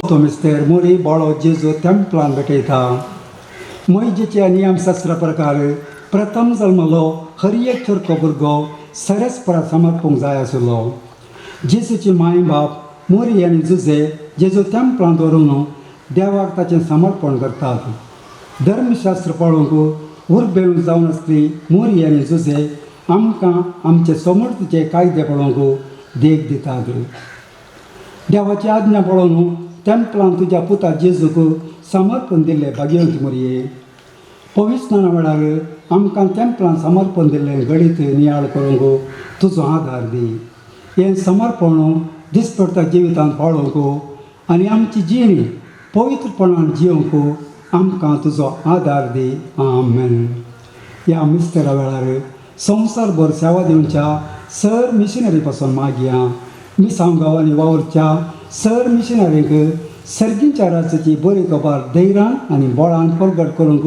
तो मिस्तेर मोरी बाळो जेजू तेंपलान भेटयता. मोहिजेच्या नियमशास्त्रा प्रकार प्रथम जल्मलो हर एक चरको भुरगो सरेस्परा समर्पूंक जाय आशिल्लो. जेजूची माय बाप मोरी आनी जुजे जेजू तेंपलान दवरून देवाक ताचें समर्पण करतात. धर्मशास्त्र पळोवंक उर्बेवन जावन आसली मोरी आनी जुजे आमकां आमचे समर्थीचे कायदे पळोवंक देख दितात. देवाची आज्ञा पळोवन तेंपलान तुज्या पुता जेजूक समर्पण दिल्ले भाग्यवंत मोरये. पविस्नाना वेळार आमकां तेंपलान समर्पण दिल्लें गणीत नियाळ करूंक तुजो आदार दी. हें समर्पण दिसपडटा जिवितांत पाळोवंक आनी आमची जिणी पवित्रपणान जियोवंक आमकां तुजो आदार दी. आमेन. ह्या मिस्तेरा वेळार संवसारभर सेवा दिवच्या सर मिशनरी पासून मागया. मिसांव गांवांनी वावुरच्या सर मिशनरींक सर्गींच्या राज्याची बरी खबर धैर्यान आनी बळान प्रगट करूंक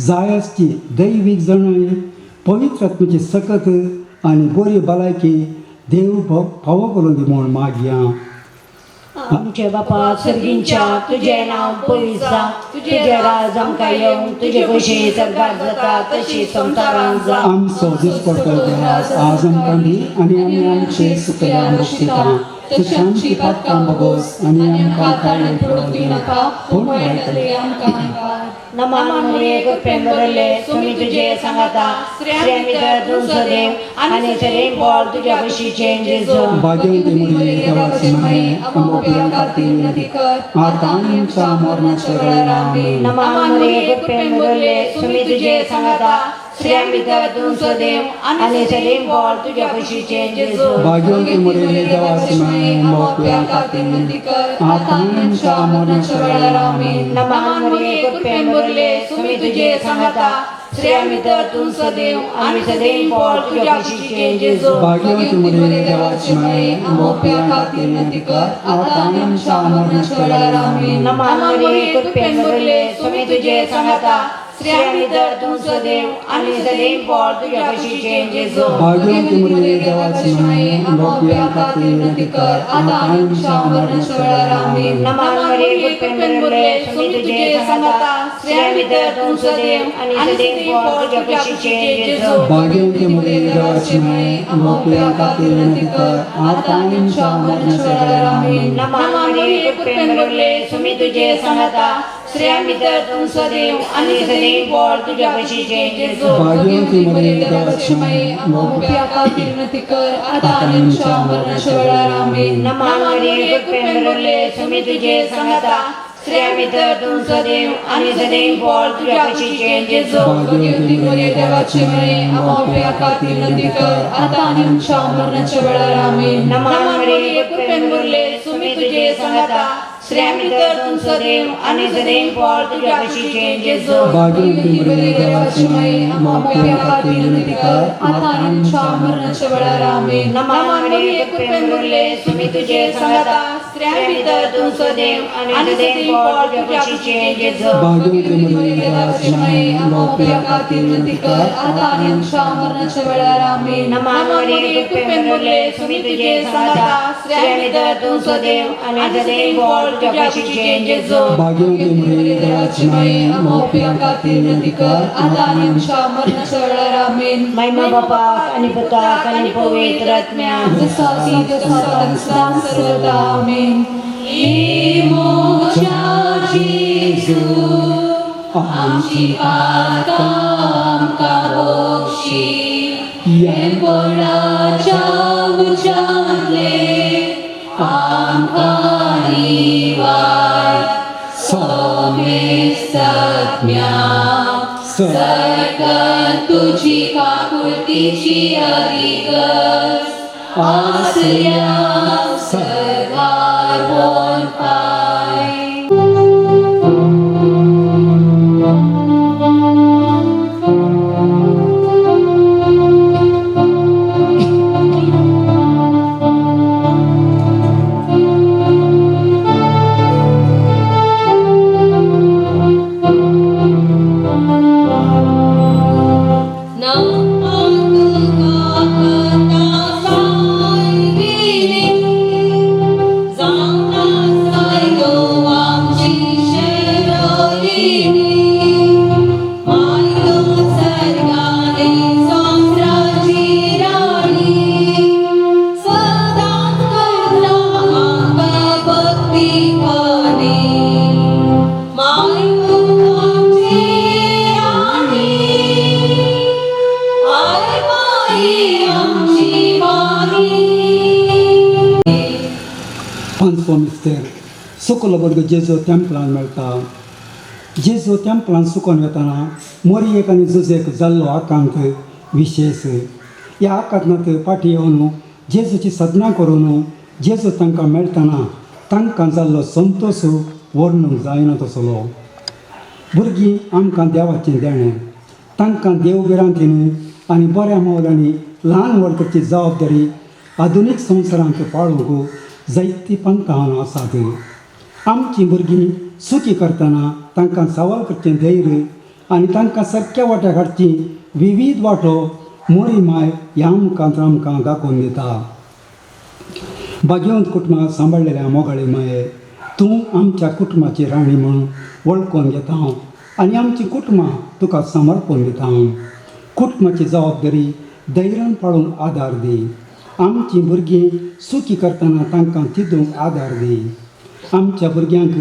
जाय आसची दैवीक जणाय, पवित्र आत्म्याची सकत आनी बरी भलायकी देव फावो करून दी म्हूण मागया. आमचे बापा सर्गींच्या, तुजें नांव पवित्र जावं, तुजें राज आमकां येवं, तुजे कशी सरकार जाता तशी संवसारांत जावं. आमचो दिसपडटो ग्रास आज आमकां दी आनी आमी आमचे सुकल्या बक्षिता तशी आमची पातकां बोगोस आनी आमकां ताणें पडूंक दिनाका, पूण वायटांतलें आमकां निवार. नमन मरिये, कृपेन भरले, स्वामी तुजे सांगाता, स्त्रियां भितर तूं सदैव आनी सदैव फळ तुज्या कुशीचें जेजू. भाग्यवती मरिये, देवाची माये, आमच्या खातीर विनंती कर, आता आनी आमच्या मरणाच्या वेळार. आमेन. नमन मरिये, कृपेन भरले, स्वामी तुजे सांगाता, स्त्रियां भितर तूं सदैव आनी सदैव फळ तुज्या कुशीचें जेजू. भाग्यवती मरिये, देवाची माये, आमच्या खातीर विनंती कर, आता आनी आमच्या मरणाच्या वेळार. आमेन. नमन मरिये, कृपेन भरले, स्वामी तुजे सांगाता, स्त्रियां भितर तूं सदैव आनी सदैव फळ तुज्या कुशीचें जेजू. भाग्यवती मरिये, देवाची माये, आमच्या खातीर विनंती कर, आता आनी आमच्या मरणाच्या वेळार. आमेन. नमन मरिये, कृपेन भरले, स्वामी तुजे सांगाता, स्त्रियां भितर तूं सदैव आनी सदैव फळ तुज्या कुशीचें जेजू. भाग्यवती मरिये, देवाची माये, आमच्या खातीर विनंती कर, आता आनी आमच्या मरणाच्या वेळार. आमेन. नमन मरिये, कृपेन भरले, स्वामी तुजे सांगाता, स्त्रियां भितर तूं सदैव आनी सदैव फळ तुज्या कुशीचें जेजू. भाग्यवती मरिये, देवाची माये, आमच्या खातीर विनंती कर, आता आनी आमच्या मरणाच्या वेळार. आमेन. नमन मरिये, कृपेन भरले, स्वामी तुजे सांगाता, स्त्रियां भितर तूं सदैव आनी सदैव फळ तुज्या कुशीचें जेजू. भाग्यवती मरिये, देवाची माये, आमच्या खातीर विनंती कर, आता आनी आमच्या मरणाच्या वेळार. आमेन. नमन मरिये, कृपेन भरले, स्वामी तुजे सांगाता, स्त्रियां भितर तूं सदैव आनी सदैव फळ तुज्या कुशीचें जेजू. भाग्यवती मरिये, देवाची माये, आमच्या खातीर विनंती कर, आता आनी आमच्या मरणाच्या वेळार. आमेन. नमन मरिये, कृपेन भरले, स्वामी तुजे सांगाता, स्त्रियां भितर तूं सदैव आनी सदैव फळ तुज्या कुशीचें जेजू. भाग्यवती मरिये, देवाची माये, आमच्या खातीर विनंती कर, आता आनी आमच्या मरणाच्या वेळार. आमेन. नमन मरिये, कृपेन भरले, स्वामी तुजे सांगाता, स्त्रियां भितर तूं सदैव आनी सदैव फळ तुज्या कुशीचें जेजू. भाग्यवती मरिये, देवाची माये, आमच्या खातीर विनंती कर, आता आनी आमच्या मरणाच्या वेळार. आमेन. नमन मरिये, कृपेन भरले, स्वामी तुजे सांगाता, स्त्रियां भितर तूं सदैव आनी सदैव फळ तुज्या कुशीचें जेजू. भाग्यवती मरिये, देवाची माये, आमच्या खातीर विनंती कर, आता आनी आमच्या मरणाच्या वेळार. आमेन. महिमा बापाक आनी पुताक आनी पवित्र आत्म्याक. जसा आसी तसा आता सदा सर्वदा. आमेन. आमची आमकां बक्षी, कोणाच्या उज्यांतले आमकां निवार, सोमेसत्म्या सर्गात तुजी काकुळतीची अदिगज आसल्या सर्गार पाय. पांचवो मिस्तेर, सकलो वर्ग जेजू तेंपलान मेळटा. जेजू तेंपलान सुकोन वेतना मोरयेक आनी जुजेक जाल्लो आकांत विशेश. ह्या आकांतांत फाटीं येवन जेजूची साधना करून जेजू तांकां मेळटना तांकां जाल्लो संतोश वर्णूंक जायना तसलो. भुरगीं आमकां देवाचें देणें, तांकां देव भिरांतीन आनी बऱ्या मोलांनी ल्हान व्हड करची जबाबदारी आधुनीक संवसारांत पाळूंक जायतीं पंथां आसात. आमचीं भुरगीं सुखी करतना तांकां सवाल करचें धैर्य आनी तांकां सारक्या वाट्याक हाडची विविध वांटो मोरी माय ह्या मुखांत आमकां दाखोवन दिता. भाग्यवंत कुटुंबां सांबाळलेल्या मोगाळी माये, तूं आमच्या कुटुंबाची राणी म्हणून वळखून घेता हांव आनी आमचीं कुटुंबां तुका समर्पण दिता हांव. कुटुंबाची जबाबदारी धैर्यान पाळूंक आदार दी. आमचीं भुरगीं सुखी करतना तांकां तितूंक आदार दी. आमच्या भुरग्यांक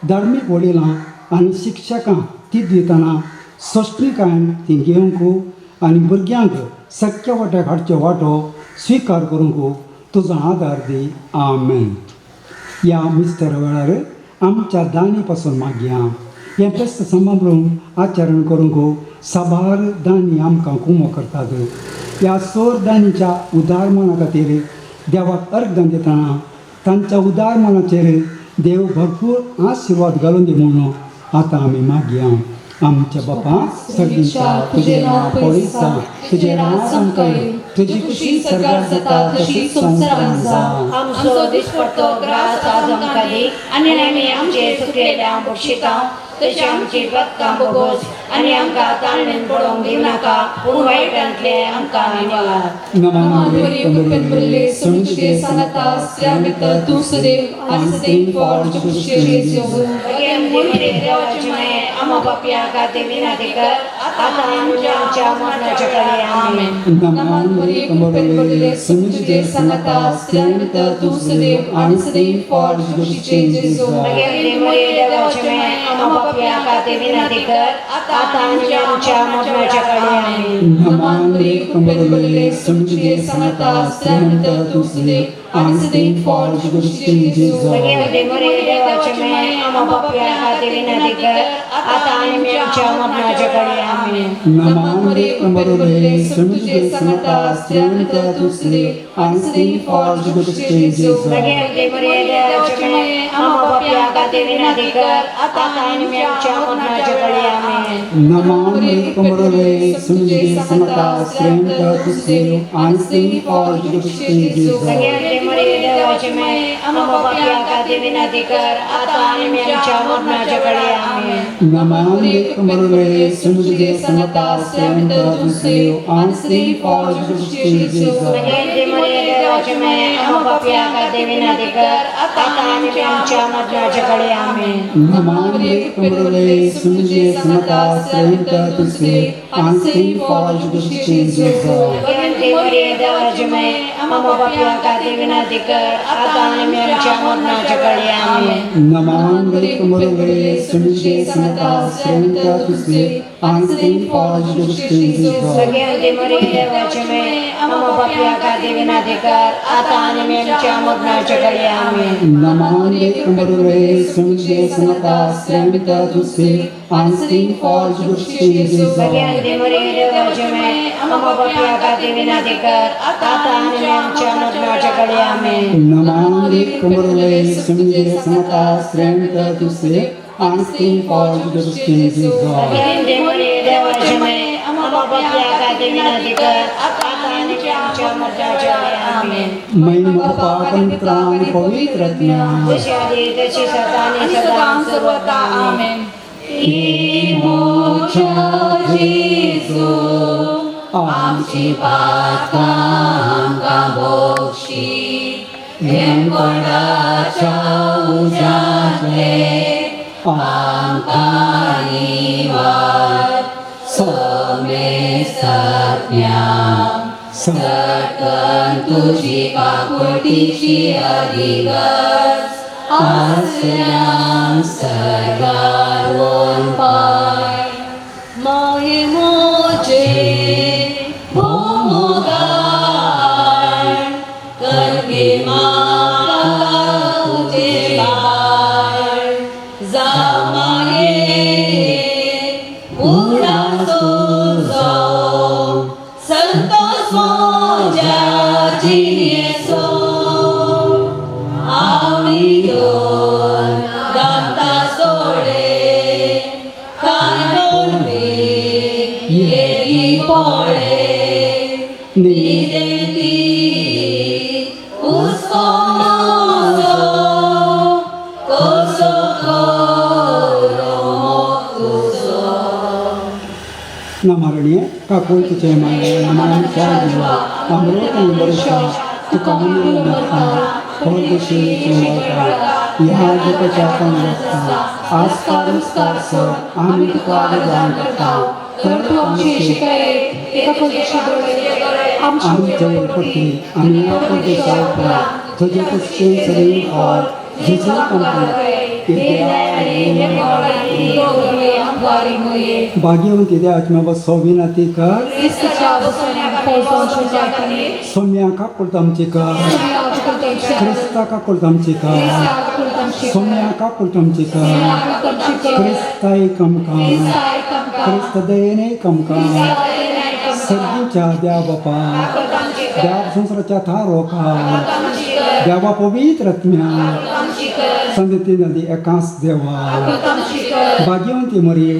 धार्मीक वडिलां आनी शिक्षकां ती दितना सोंसणीकायेन ती घेवंक आनी भुरग्यांक सक्या वाट्याक हाडचो वांटो स्विकार करूंक तुजो आदार दी. आमेन. ह्या मिस्तर वेळार आमच्या दानी पासून मागया. हें फेस्त सांबाळून आचरण करूंक साबार दानी आमकां कुमो करतात. ह्या सोर दानीच्या उदारमना खातीर देवाक अर्घ दितना तांच्या उदारमनाचेर देव भरपूर आशिर्वाद घालून दी म्हणून आतां आमी मागया. आमच्या बापा सर्गीच्या, तुजें नांव पवित्र जावं, तुजें राज आमकां येवं, तुजी खुशी सर्गार जाता तशी संवसारांत जावं. आमचो दिसपडतो ग्रास आज आमकां दी आनी आमी आमचे चुकलेल्या बक्षितां तशी आमची पदकां बोगोस आनी आमकां ताळणेन पडोवंक दिवनाका, पूण वायटांतले आमकां निवार. नमानुरे कृपेन समुचिते सांगाता स्त्रियां भितर तूं सदैव आनी सदैव फळ तुझे जेजू. देवाची माये, आम्हा पापयां खातीर विनंती कर, आता आनी आमच्या मरणाच्या कडे. आमेन. नमानुरे कृपेन समुचिते सांगाता स्त्रियां भितर तूं सदैव आनी सदैव फळ तुझे जेजू. देवाची माये, आम्हा पापयां खातीर विनंती कर, आता आनी आमच्या मरणाच्या कडे. आमेन. नमानुरे कृपेन समुचिते सांगाता स्त्रियां भितर तूं सदैव आनी सदैव फळ तुझे जेजू. देवाची माये, आम्हा पापयां खातीर विनंती कर, आता आनी आमच्या मरणाच्या कडे. आमेन. नमानुरे कृपेन समुचिते सांगाता स्त्रियां भितर तूं सदैव आनी सदैव फळ तुझे जेजू. देवाची माये, आम्हा पापयां खातीर विनंती कर, आता आनी आमच्या मरणाच्या कडे. आमेन. नमानुरे कृपेन समुचिते सांगाता स्त्रियां भितर तूं सदैव आनी सदैव फळ तुझे जेजू. देवाची माये, आम्हा पापयां खातीर विनंती कर, आता आनी आमच्या मरणाच्या कडे. आमेन. नमानुरे कृपेन समुचिते सांगाता स्त्रियां भितर तूं सदैव आनी सदैव फळ तुझे जेजू. देवाची माये, आम्हा पापयां खातीर विनंती कर, आता आनी आमच्या मरणाच्या कडे. आमेन. नमानुरे कृपेन समुचिते सांगाता स्त्रियां भितर तूं सदैव आनी सदैव फळ तुझे जेजू. देवाची माये, आम्हा पापयां खातीर विनंती कर, आता आनी आमच्या मरणाच्या कडे. आमेन. नमानुरे कृपेन समुचिते सांगाता स्त्रियां भितर तूं सदैव आनी सदैव फळ तुझे जेजू. देवाची माये, आम्हा पापयां खातीर विनंती कर, आता आनी आमच्या मरणाच्या कडे. आमेन. नमानुरे कृपेन समुचिते सांगाता स्त्रियां भितर तूं सदैव आनी सदैव फळ तुझे जेजू. देवाची माये, आम्हा पापयां खातीर विनंती कर, आता आनी आमच्या मरणाच्या कडे. आमेन. नमानुरे कृपेन समुचिते सांगाता स्त्रियां भितर तूं सदैव आनी सदैव फळ तुझे जेजू. देवाची माये, आम्हा पापयां खातीर विनंती कर, आता आनी आमच्या मरणाच्या कडे. आमेन. महिमा पावन पिता आणि पवित्र आत्म्या. जशी आधी तशी सदा आणि सदा सर्वता. आमेन. जेजू, आमची पातकां आमकां बोक्षी, हेमकोंडाच्या उज्यांतले आमकां निवार, सोमेस्तात्म्या सटकन तुजी काकुळटीची अधिगज आसल्या सर्गार वोन पाय. माये मोजे भोमोगाण करगे माता तुझे बाळ, जा माये न्हिदेंती हुस्को म्हजो कसो करूं मोग तुजो. नमरणीय काकुळतीचे माये नमनच्या जिवा अमृत वर्षा तुका मरता परदेशीचे मरता ह्या जगाच्या संरक्षणा आस्कार विस्तार सर आमी तुका आदान करता. तर तूं आमची शिकायत एका परदेशी डोळे आमचे वरपटी आनी ह्या परदेशा उपरांत तुजे कुस्तीन सगळी फॉर जेजू भाग्यवंती देवाची बाबा सोबिनाती कर सोम्या काकुळत आमची कर क्रिस्ता काकुळत आमची कर सोम्या काकुळत आमची कर क्रिस्ता एक आमकां क्रिस्त दयेन एक आमकां सर्गीच्या द्या बापा द्या संवसाराच्या थारोका देवा पवित्र आत्म्या संगती नदी एकाच देवा भाग्यवंती मरी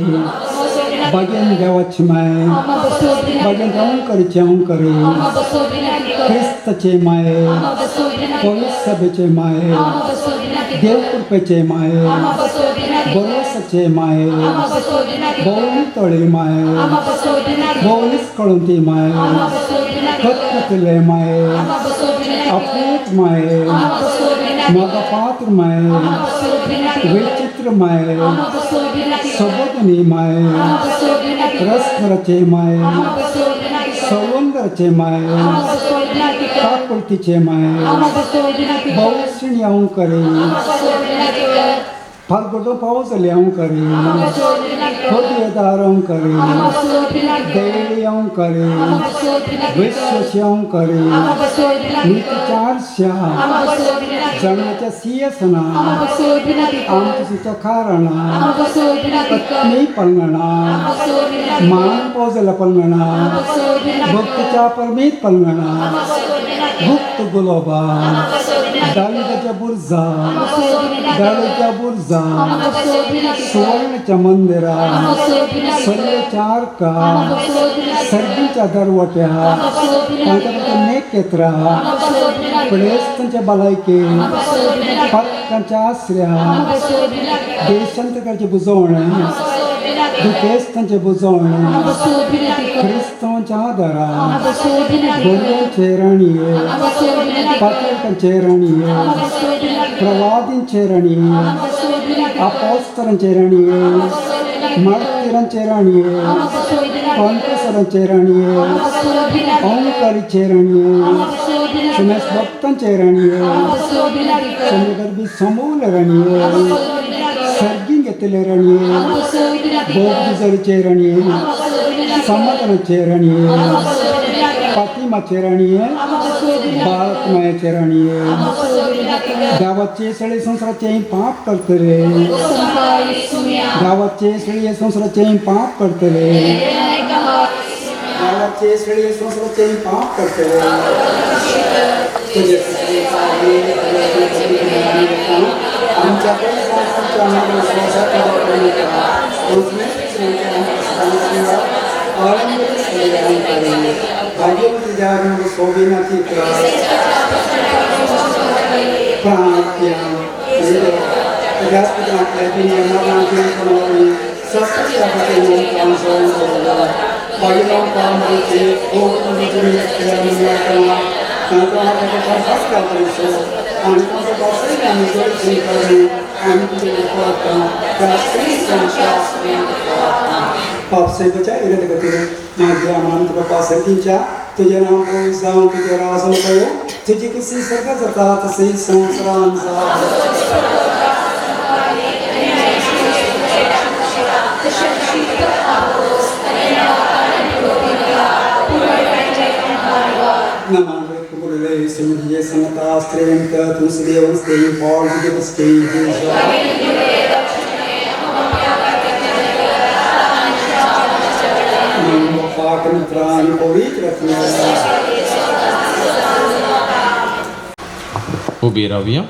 भाग्यन देवाची माय भाग्यन अंकरीचे अंकरी क्रिस्तचे माये पवित्र सभेचे माये देव कृपेचे माये बरोसाचे माये भोवली तळी माये भोवलीच कळंती माये कत्कतले माये अपूत माये मगपात्र माये विचित्र माये सबोधनी माये रसखराचे माये सौंदर्याचे माये काकुळतीचे माये बहुश्रेणी हांव करे फाल्गुनो पावस जाले हांव करे खोदयेदार हांव करे देवळी हांव करे विश्वशी हांव करे नीतिचार श्या जणाच्या सिंहासना आमच्या कारणा पत्नी पलंगणा मान पावस पलंगणा भक्तीच्या परमीत पलंगणा गुप्त गुलोबा दाविदाच्या बुर्जा दाविदाच्या बुर्जा सुवर्णच्या मंदिरा सर्वेच्या आरका सर्दीच्या दरवट्या तांच्या नेकेत्रा प्रेस्तांच्या भलायके पातकांच्या आसऱ्या देशांतकाचे बुजवणे दुखेस्तांचे बुजवणे क्रिस्तांच्या आदारा गोरयांचे राणये पातळकांचे राणये प्रवादींचे राणये अपोस्तरांचे राणये मार्तीरांचे राणये कॉन्फेसरांचे राणये ओंकारीचे राणये सुमेश भक्तांचे राणये सोमेगर्भी समूल राणये सर्गीं घेतले राणये बोगजुजरीचे राणये समाधानाचे राणये फातिमाचे राणये भारत मायाचे राणये देवाचे सगळे संवसाराचे पाप करतले देवाचे सगळे संवसाराचे पाप करतले देवाचे सगळे संवसाराचे पाप करतले आमच्या भाग्यवती देवाची सोबिनाची पाप से बचाए मान तुका सर्दीच्या तुझे नाव जावं तुझे राज जावं तुझी कुशी सर्ग जाता तसे संवसारान जावं. नमः संगे संगतास्त्रेंत तुलसीदेवस्ते फॉल देवस्ते उभी राहूया.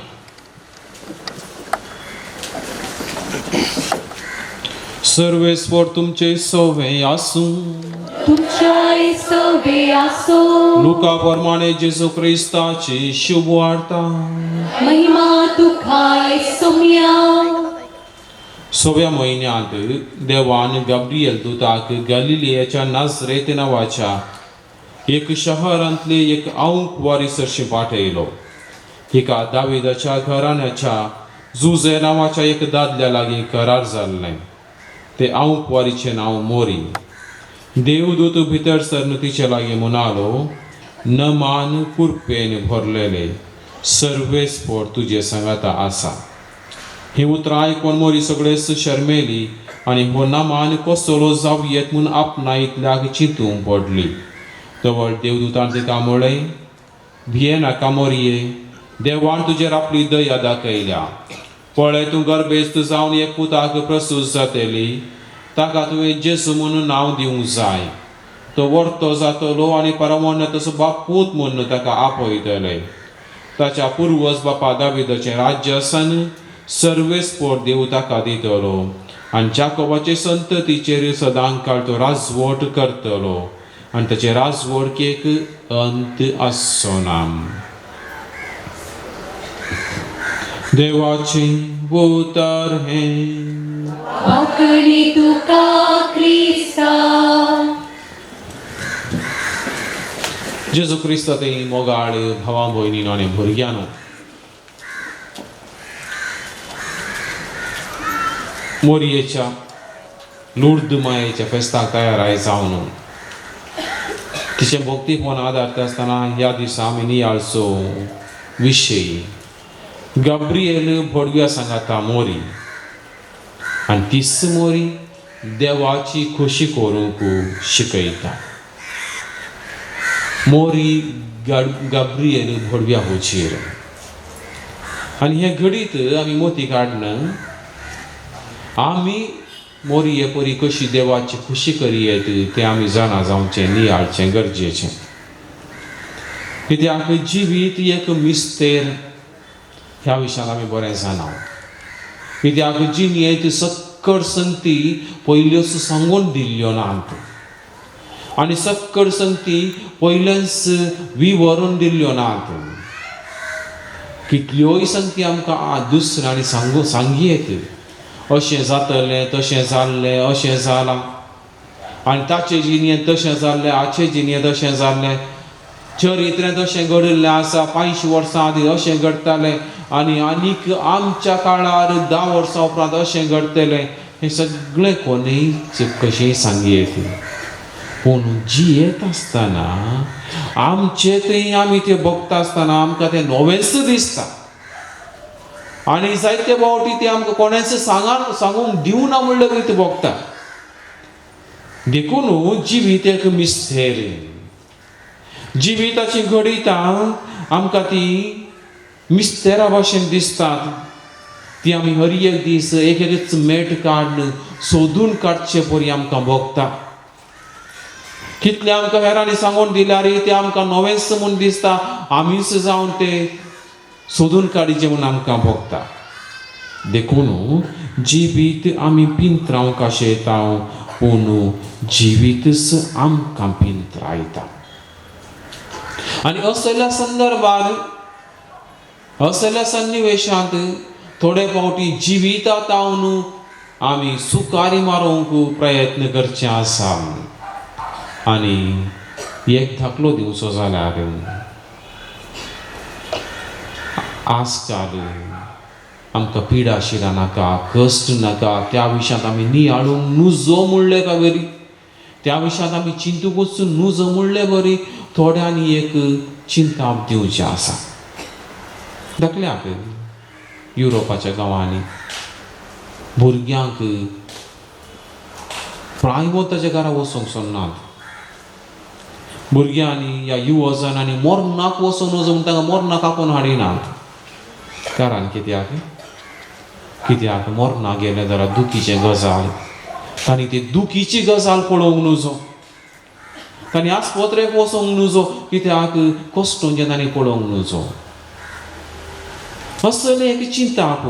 सर्वेस्वर तुमचे सवे आसूं. तुमच्याय सवे आसो. लुका प्रमाणे जेजू क्रिस्ताची शुभवार्ता. महिमा तुखाय सोम्या. सव्या म्हयन्यांत देवान गाब्रियल दुताक गॅलिलियाच्या नाजरेत नांवाच्या एक शहरांतले एक आंकवारी सरशी पाठयलो. हिका दाविदाच्या घराण्याच्या जुजे नांवाच्या एक दादल्या लागीं करार जाल्लें. ते आंकवारीचें नांव मोरी. देवदूत भितर सरन तिचे लागीं म्हणालो, नमान कुरपेन भरलेले सर्वेस्पोर तुजे सांगाता आसा. ही उतरां आयकून मोरी सगळेच शर्मेली आनी हो नामान कसलो जावं येत म्हूण आपणा इतल्याक चिंतूंक पडली. तवळ देवदूतान तिका म्हळें, भियेनाका मोरये, देवान तुजेर आपली दया दाखयल्या. पळय, तूं गर्भेस्त जावन एक पुताक प्रसूत जातली. ताका तुवें जेजू म्हणून नांव दिवंक जाय. तो वर्तो जातलो आनी परमण्य तसो बापूत म्हूण ताका आपयतले. ताच्या पुर्वज बापा दाविदाचें राज्य आसन सर्वेस्पोर देव ताका दितलो आनी जाकोबाचे संततीचेर सदांकाळ तो राजवट करतलो आनी ताचे राजवटकेक अंत आसचो ना. देवाचें उतर हें. वाकडी तुका क्रिस्ता. जेजू क्रिस्त ते मोगाळ भावा भयणीनो आनी भुरग्यांनो, मोरयेच्या लुर्द मायेच्या फेस्ताक तयार जावन तिचें भक्तीपण आदारता आसतना ह्या दिसा आमी नियाळचो विशय गाब्रिएल भोडव्या सांगाता मोरी आनी तीच मोरी देवाची खोशी करूंक शिकयता. मोरी गाब्रिएल भोडव्या होचेर आनी हें घडीत आमी मोती काडन आमी मोरये परी कशी देवाची खुशी करी तें आमी जाणा जावचें, नियाळचें गरजेचें. कित्याक जिवीत एक मिस्तेर ह्या विशयान आमी बरें जाणा. कित्याक जिणेंत सक्कड संगती पयल्योच सांगून दिल्ल्यो नात आनी सक्कड संगती पयल्याच विवरून दिल्ल्यो नात. कितल्योय संगती आमकां दुसऱ्यांनी सांगयेत, अशें जातलें, तशें जाल्लें, अशें जालां आनी ताचे जिणेंत तशें जाल्लें, हाचे जिणेंत अशें जाल्लें, चरित्रेंत अशें घडिल्लें आसा, 500 वर्सां आदीं अशें घडटालें आनी आनीक आमच्या काळार 10 वर्सां उपरांत अशें घडटलें. हें सगळें कोणूय कशेंय सांगयेत, पूण जियेत आसतना आमचे थंय आमी तें भोगता आसतना आमकां तें नवेंच दिसता आनी जायते फावटी तें आमकां कोणेंच सांगूंक दिवना म्हणल्यार तें भोगता. देखून जिवीत एक मिस्तेर. जिविताची घडितां आमकां ती मिस्तेरा भाशेन दिसतात. ती आमी हर एक दीस एक एकच मेट काडून सोदून काडचे परी आमकां भोगता. कितलें आमकां हेरांनी सांगून दिल्यार तें आमकां नवेंच म्हूण दिसता, आमीच जावन तें सोदून काडचें म्हूण आमकां भोगता. देखून जिवीत आमी पिंत्रावंक आशेता, पूण जिवीतच आमकां पिंत्रायता. आनी असल्या संदर्भात असल्या सन्निवेशांत थोडे फावटी जिविता तावन आमी सुकारी मारूंक प्रयत्न करचे आसा. आनी एक धाकलो दिवचो जाल्यार आजकाल आमकां पिडा शिरा नाका, कश्ट नाका, त्या विशयांत आमी नियाळूंक नुजो म्हणले काय बरी, त्या विशयांत आमी चिंतूकूच नुजो म्हणले बरी थोड्यांनी एक चिंताप दिवचें आसा. धाकल्याक युरोपाच्या गांवांनी भुरग्यांक प्रायवताच्या घरा वचूंक सोदनात. भुरग्यांनी ह्या युवजनांनी मरणाक वचूंक नजो म्हूण तांकां मरणाक आपोवन हाडिनात. कारण कित्याक कित्याक मरणाक गेलें जाल्यार दुखीचें गजाल, तांणी ती दुखीची गजाल पळोवंक नुजो, तांणी आस्पत्रेक वचूंक नुजो, कित्याक कश्टोंचें तांणी पळोवंक नुजो. असलें एक चिंताप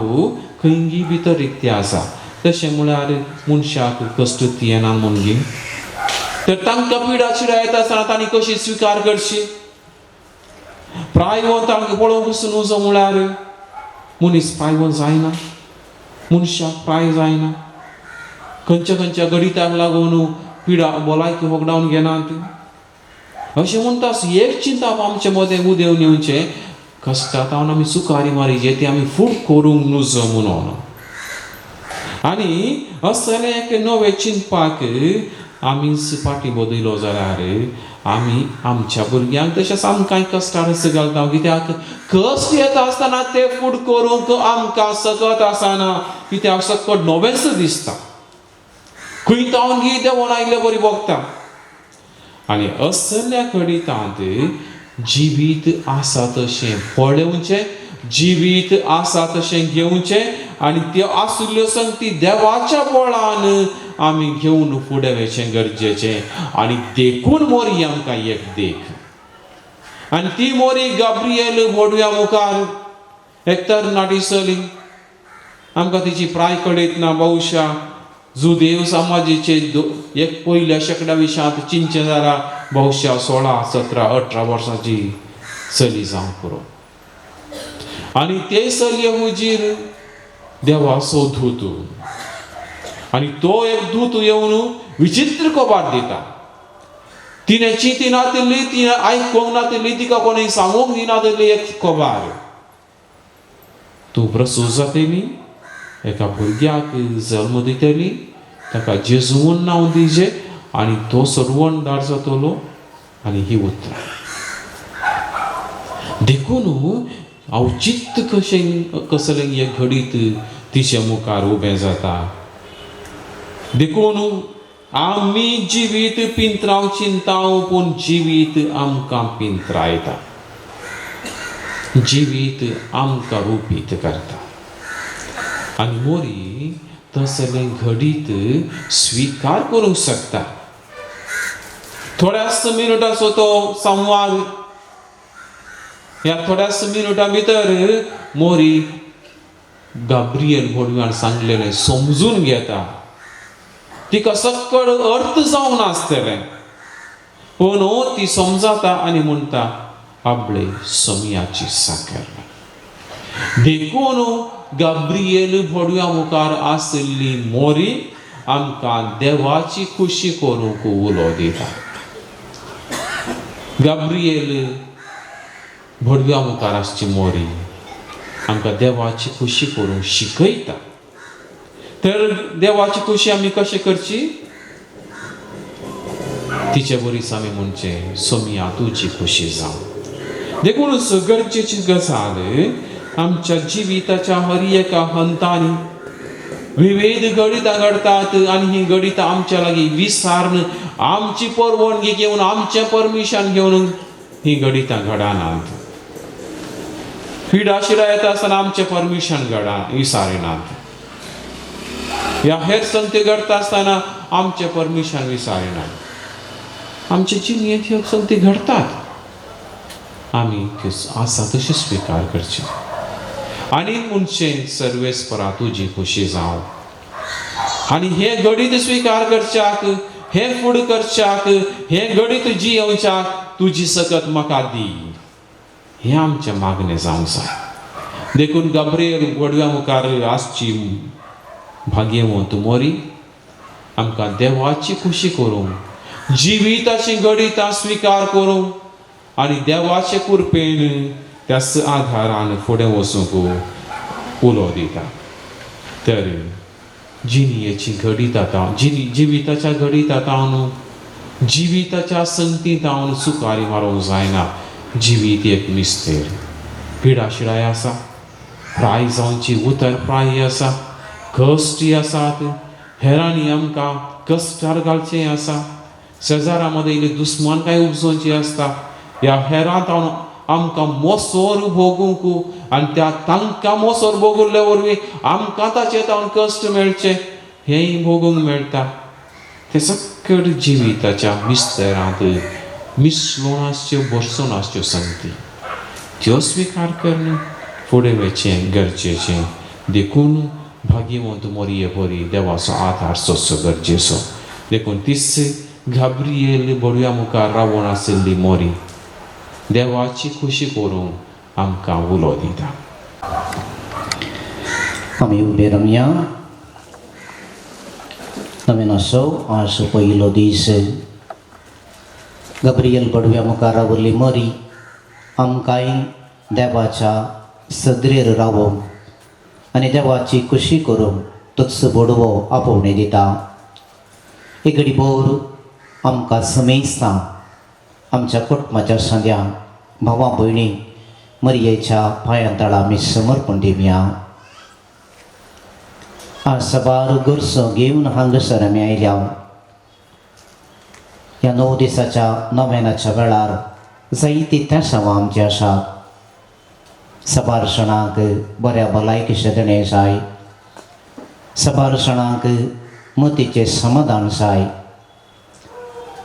खंयगी भितर रिक्ती आसा. तशें म्हळ्यार मनशाक कश्ट येना म्हणगी, तर तांकां पिडा चिडा येता आसतना तांणी कशी स्विकार करची? प्रायवंत तांकां पळोवंक नुजो म्हळ्यार मनीस प्रायवंत जायना, मनशाक प्राय जायना. खंयच्या खंयच्या गणिताक लागून पिडा भलायकी होगडावन घेनात. अशें म्हणटा एक चिंताप आमचे मदें उदेवन येवचें, कश्टांत आमी सुकारी मारीचे ती आमी फूट करूंक नुजो म्हणून. आनी असलें एक नवें चिंतपाक आमीच फाटीं बदयलो जाल्यार आमी आमच्या भुरग्यांक तशेंच आमकांय कश्टार घालता. कित्याक कश्ट येता आसतना ते फूट करूंक आमकां सकत आसना, कित्याक सकट नवेंच दिसता, खंय तावन गी देंवोन आयिल्ले बरी भोगता. आनी असल्या घडितांत जिवीत आसा तशें पळोवचें, जिवीत आसा तशें घेवचें आनी त्यो आशिल्ल्यो संगती देवाच्या बळान आमी घेवन फुडें वचचें गरजेचें. आनी देखून मोरी आमकां एक देख, आनी ती मोरी गाब्रिएल भोडव्या मुखार एक तरणाटी चली, आमकां तिची प्राय कळयत ना, बहुशा जुदेव समाजेचे एक पयल्या शेंकड्या विशांत चिंतचें जाल्यार बहुशा 16, 17, 18 वर्सांची चली जावंक पुरो. आनी ते चलये हुजीर देवाचो दूत, आनी तो एक दूत येवन विचित्र कबार दिता. तिणें चिंती नातिल्ली, तिणें आयकूंक नातिल्ली, तिका कोणें सांगूंक दिनातिल्ली एक कबार, तूं प्रसूत जातली, एका भुरग्याक जल्म दितली, ताका जेजू म्हूण नांव दिजे आनी तो सर्वणदार जातलो. आनी ही उतरां देखून हांव चित्त कशें कसलें एक घडीत तिचे मुखार उबें जाता. देखून आमी जिवीत पिंत्राव चिंताव, पूण जिवीत आमकां पिंत्रायता, जिवीत आमकां रुपीत करता. आनी मोरी तसलें घडीत स्विकार करूंक शकता. थोड्याच मिनटाचो तो संवाद, ह्या थोड्याच मिनटां भितर मोरी गाब्रिएल भोडव्यान सांगलेलें समजून घेता. तिका सक्कड अर्थ जावंक नासतलें, पूण ती समजाता आनी म्हणटा आपले समयाची साकर. देखून गाब्रिएल भोडव्या मुखार आशिल्ली मोरी आमकां देवाची खुशी करूंक उलो दिता. गाब्रिएल भोडव्या मुखार आसची मोरी आमकां देवाची खुशी करूंक शिकयता. तर देवाची खुशी आमी कशें करची? तिचे बरीच आमी म्हणचें सोमिया तुजी खुशी जावं. देखूनच गरजेची गजाल आमच्या जिविताच्या हर एका हंतांनी विविध घडितां घडटात आनी हीं घडितां आमच्या लागीं विसारून आमची परवानगी घेवन आमचें परमिशन घेवन हीं घडितां घडनात. पिडा शिडा येता आसतना आमचें परमिशन घडा विसारिनात. ह्या हेर संगती घडटा आसतना आमचें परमिशन विसारिनात. आमचे जिणेंत ह्यो संगती घडटात, आमी त्यो आसा तशें स्विकार करचें आनी म्हणचें सर्वेस्परा तुजी खुशी जावं. आनी हें घडीत स्विकार करच्याक, हें फूड करच्याक, हें घडीत जियोवच्याक तुजी सकत म्हाका दी, हें आमचें मागणें जावंक जाय. देखून गाब्रिएल घोडव्या मुखार आसची भाग्यवंत मोरी आमकां देवाची खुशी करूंक, जिविताची घडितां स्विकार करूंक आनी देवाचे कृपेन त्याच आधारान फुडें वचूंक उलो दिता. तर जिणयेची घडीत आतां जिविताच्या घडीत आतां जिविताच्या संगतींत हांव सुकारी मारूंक जायना. जिवीत एक मिस्तेर, पिडाशिडाय आसा, प्राय जावची उतर प्राय आसा, कश्टी आसात, हेरांनी आमकां कश्टार घालचें आसा, शेजारा मदें इल्ली दुस्मानकाय उपजोवची आसता. ह्या हेरांत हांव आमकां मोसोर भोगूंक आनी त्या तांकां मोसोर भोगुल्ले वरवीं आमकां ताचें तावन कश्ट मेळचें हेंय भोगूंक मेळटा. तें सकट जिविताच्या मिस्तेरांत मिसळून आसच्यो भरसून आसच्यो संगती त्यो स्विकार करून फुडें वचचें गरजेचें. देखून भाग्यवंत मोरये बरी देवाचो आधार सोदचो गरजेचो. देखून तीच गाब्रिएल बडव्या मुखार रावून आशिल्ली मोरी देवाची खुशी करूंक आमकां उलो दिता. आमी उबे रमया. नवेनाचो आज पयलो दीस. गब्रियल बडव्या मुखार रावल्ली मरी आमकांय देवाच्या सदरेर रावोवंक आनी देवाची खुशी करूंक तोच बडवो आपोवणें दिता. एक घडी भोर आमकां समेस्तां आमच्या कुटुंबाच्या सांद्या भावा भयणी मरयेच्या पांयां तळा आमी समर्पण दिवया. आज सबार गरसो घेवन हांगासर आमी आयल्या. ह्या 9 दिसाच्या नवेनाच्या वेळार जायती तेसांवां आमची आसात. सबार सणाक बऱ्या भलायकेचें देणें जाय, सबार सणाक मतीचें समाधान जाय,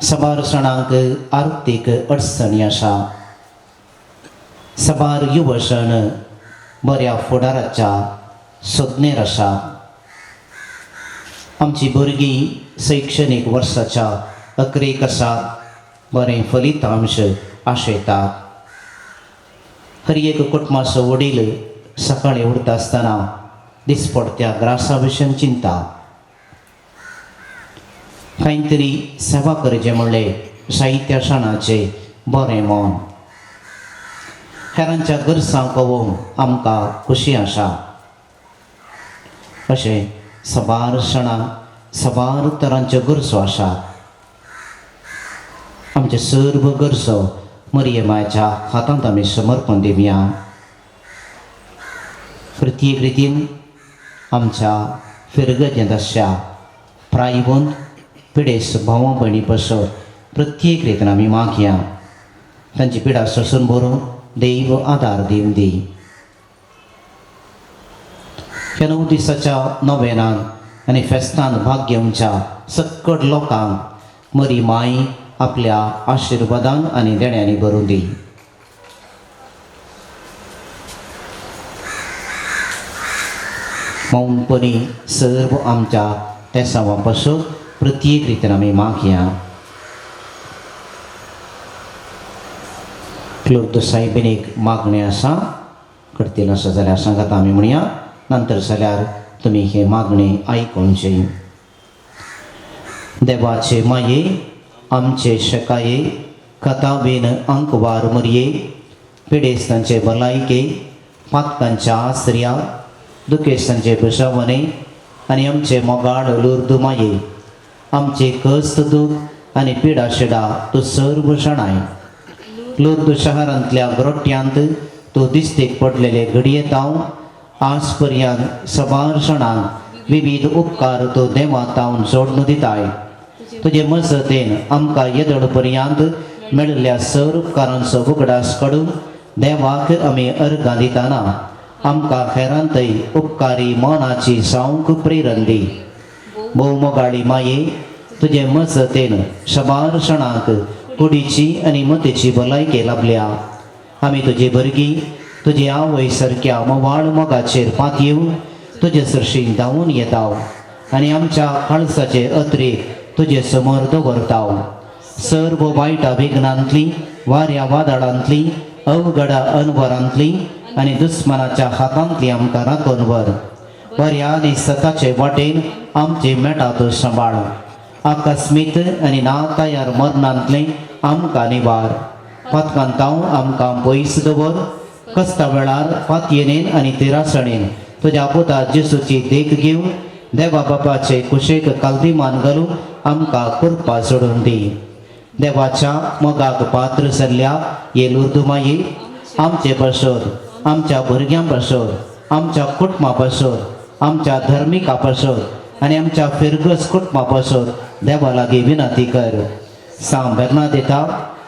सबार सणाक आर्थीक अडचणी आसा, सबार युवसण बऱ्या फुडाराच्या सोदनेर आसा. आमची भुरगीं शैक्षणीक वर्साच्या अकरेक आसा, बरें फलितांश आशयतात. हर एक कुटुंबाचो वडील सकाळीं उठता आसतना दिसपडत्या ग्रासा भशेन चिंता, कांय तरी सेवा करचें म्हणलें साहित्य सणाचें बरें मन, हेरांच्या गरसांक पळोवंक आमकां खुशी आसा. अशें सबार सणां सबार तरांच्यो गरजो आसा. आमचे सर्व गरजो मरिये मायच्या हातांत आमी समर्पण दिवया. प्रत्येक रितीन आमच्या फिरगजेंत आसच्या प्रायवंत पिडेस भावा भयणी पासत प्रत्येक रितीन आमी मागया. तांची पिडा सोसून बरोवन देव आदार दिवन दी. ह्या 9 दिसाच्या नवेनान आनी फेस्तान भाग घेवच्या सक्कड लोकांक मरी माय आपल्या आशिर्वादान आनी देण्यांनी भरून दी. मौनपणी सर्व आमच्या तेसांवा पासून प्रत्येक रितीन आमी मागया. क्लोर्द साहेबीन एक मागणें आसा, करतील आसा जाल्यार सांगात आमी म्हणया, नंतर जाल्यार तुमी हें मागणें आयकुचें. देवाचे माये आमचे शकाये कथाबीन अंकवार मरये पिडेस्तांचे भलायके पातकांच्या आसऱ्या दुखेस्तांचे बसावणे आनी आमचे मोगाळ लुर्दू माये आमचे कस्त दूख आनी पिडा शिडा तूं सर्व जाणाय. लुर्दू शहरांतल्या ग्रोट्यांत तूं दिस्तीक पडलेले घडयेत हांव आज पर्यंत सबार जाणांक विविध उपकार तूं देवांत हांव जोडून दिताय. तुजे मजतीन आमकां येदोळ पर्यंत मेळिल्ल्या सर उपकारांचो उगडास काडून देवाक आमी अर्गां दितना आमकां हेरांतय उपकारी मनाची जावंक प्रेरण दी. भोवमोगाळी माये तुजे मजतीन सबार जाणांक कुडीची आनी मतीची भलायकी लाभल्या. आमी तुजी भुरगीं तुजी आवय सारक्या मोवाळ मोगाचेर पातयेवन तुजे सरशीं धांवून येता आनी आमच्या काळसाचे अत्रेक तुजे समोर दवरता. सर्व वायटा विघ्नांतली वाऱ्या वादळांतली अवघडा अनवरांतली आनी दुस्मानाच्या हातांतली आमकां राखून व्हर. बऱ्या आनी सताचे वाटेन आमचे मेटा तूं सांबाळ. आकस्मीत आनी ना तयार मरणांतलें आमकां निवार. पातकांतांव आमकां पयस दवर. कस्ता वेळार पातयेनेन आनी तिरासणेन तुज्या पुता जेसूची देख घेवन देवा बापाचे कुशेक कालदिमान घालून आमकां कृपा सोडून दी. देवाच्या मोगाक पात्र जाल्ल्या हे लुर्दू माये आमचे पासत आमच्या भुरग्यां पासत आमच्या कुटुंबा पासत आमच्या धर्मिका पासत आनी आमच्या फिरगस कुटुंबा पासत देवा लागीं विनंती कर. सांग बेर्नादेता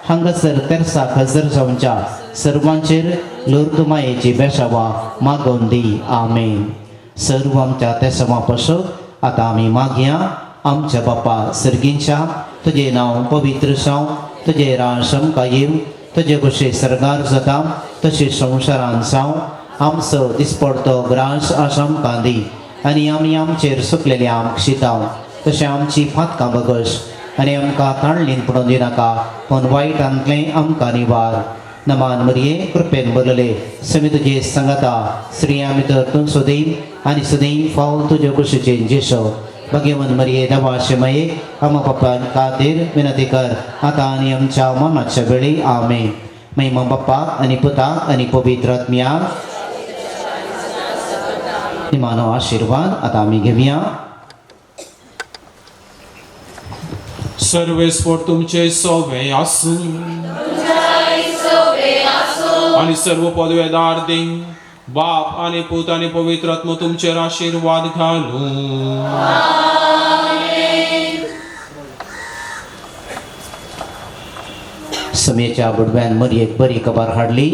हांगासर तेरसा हजर जावच्या सर्वांचेर लुर्दू मायेची बेसावा मागोवन दी. आमेन. सर्व आमच्या तेसवा पासत आतां आमी मागया. आमच्या बापा सर्गींच्या तुजें नांव पवित्र जावं, तुजें राज आमकां येवं, तुजे कशें सर्गार जाता तशें संवसारान जावं. आमचो दिसपडतो ग्रास आज आमकां दी आनी आमी आमचेर सुकलेले आमक शिताव तशें आमची फातकां बगस आनी आमकां ताणलीन पडोवन दिनाका पूण वायटांतलें आमकां निवार. नमान मरिये कृपेन बरले समी तुजे संगता स्त्रियां भितर तूं सदैव आनी सदैव फावल तुजे कुशीचें जेसो. भगवान मरिये देवाचे माये आमा पप्पान खातीर विनंती कर आतां आनी आमच्या मरणाच्या वेळी. आमेन. महिमा बाप्पाक आनी पुताक आनी पवित्र आत्म्याक. निमानो आशिर्वाद आतां आमी घेवया. सर्वेस्पर तुमचे सोवे आसूं आनी सर्व पदवेदार देव बाप आनी पूत आनी पवित्र आत्मो तुमचेर आशिर्वाद घालूं. समेच्या बुडव्यान मरियेक बरी खबर हाडली.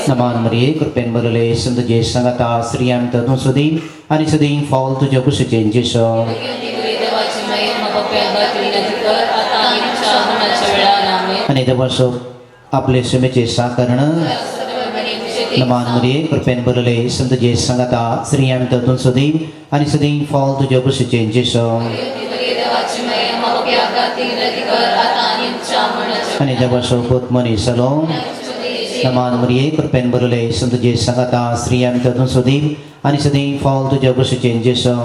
नमान मरिये कृपेन बरले संत जे संगता स्त्रियां तूं सदैव आनी सदैव फावल तुज्या कुशीचें जेसो. आनी देवाचो आपले समेचे साकरण. नमान मरिये कृपेन बरले संत जे संगता स्त्रियां तूं सदैव आनी सदैव फावल तुज्या कुशीचें जेसो. आनी देवाचो पूत मनीस जालो. नमान मरिये कृपेन बरले संत जे संगता स्त्रियां तूं सदैव आनी सदैव फावल तुज्या कुशीचें जेसो.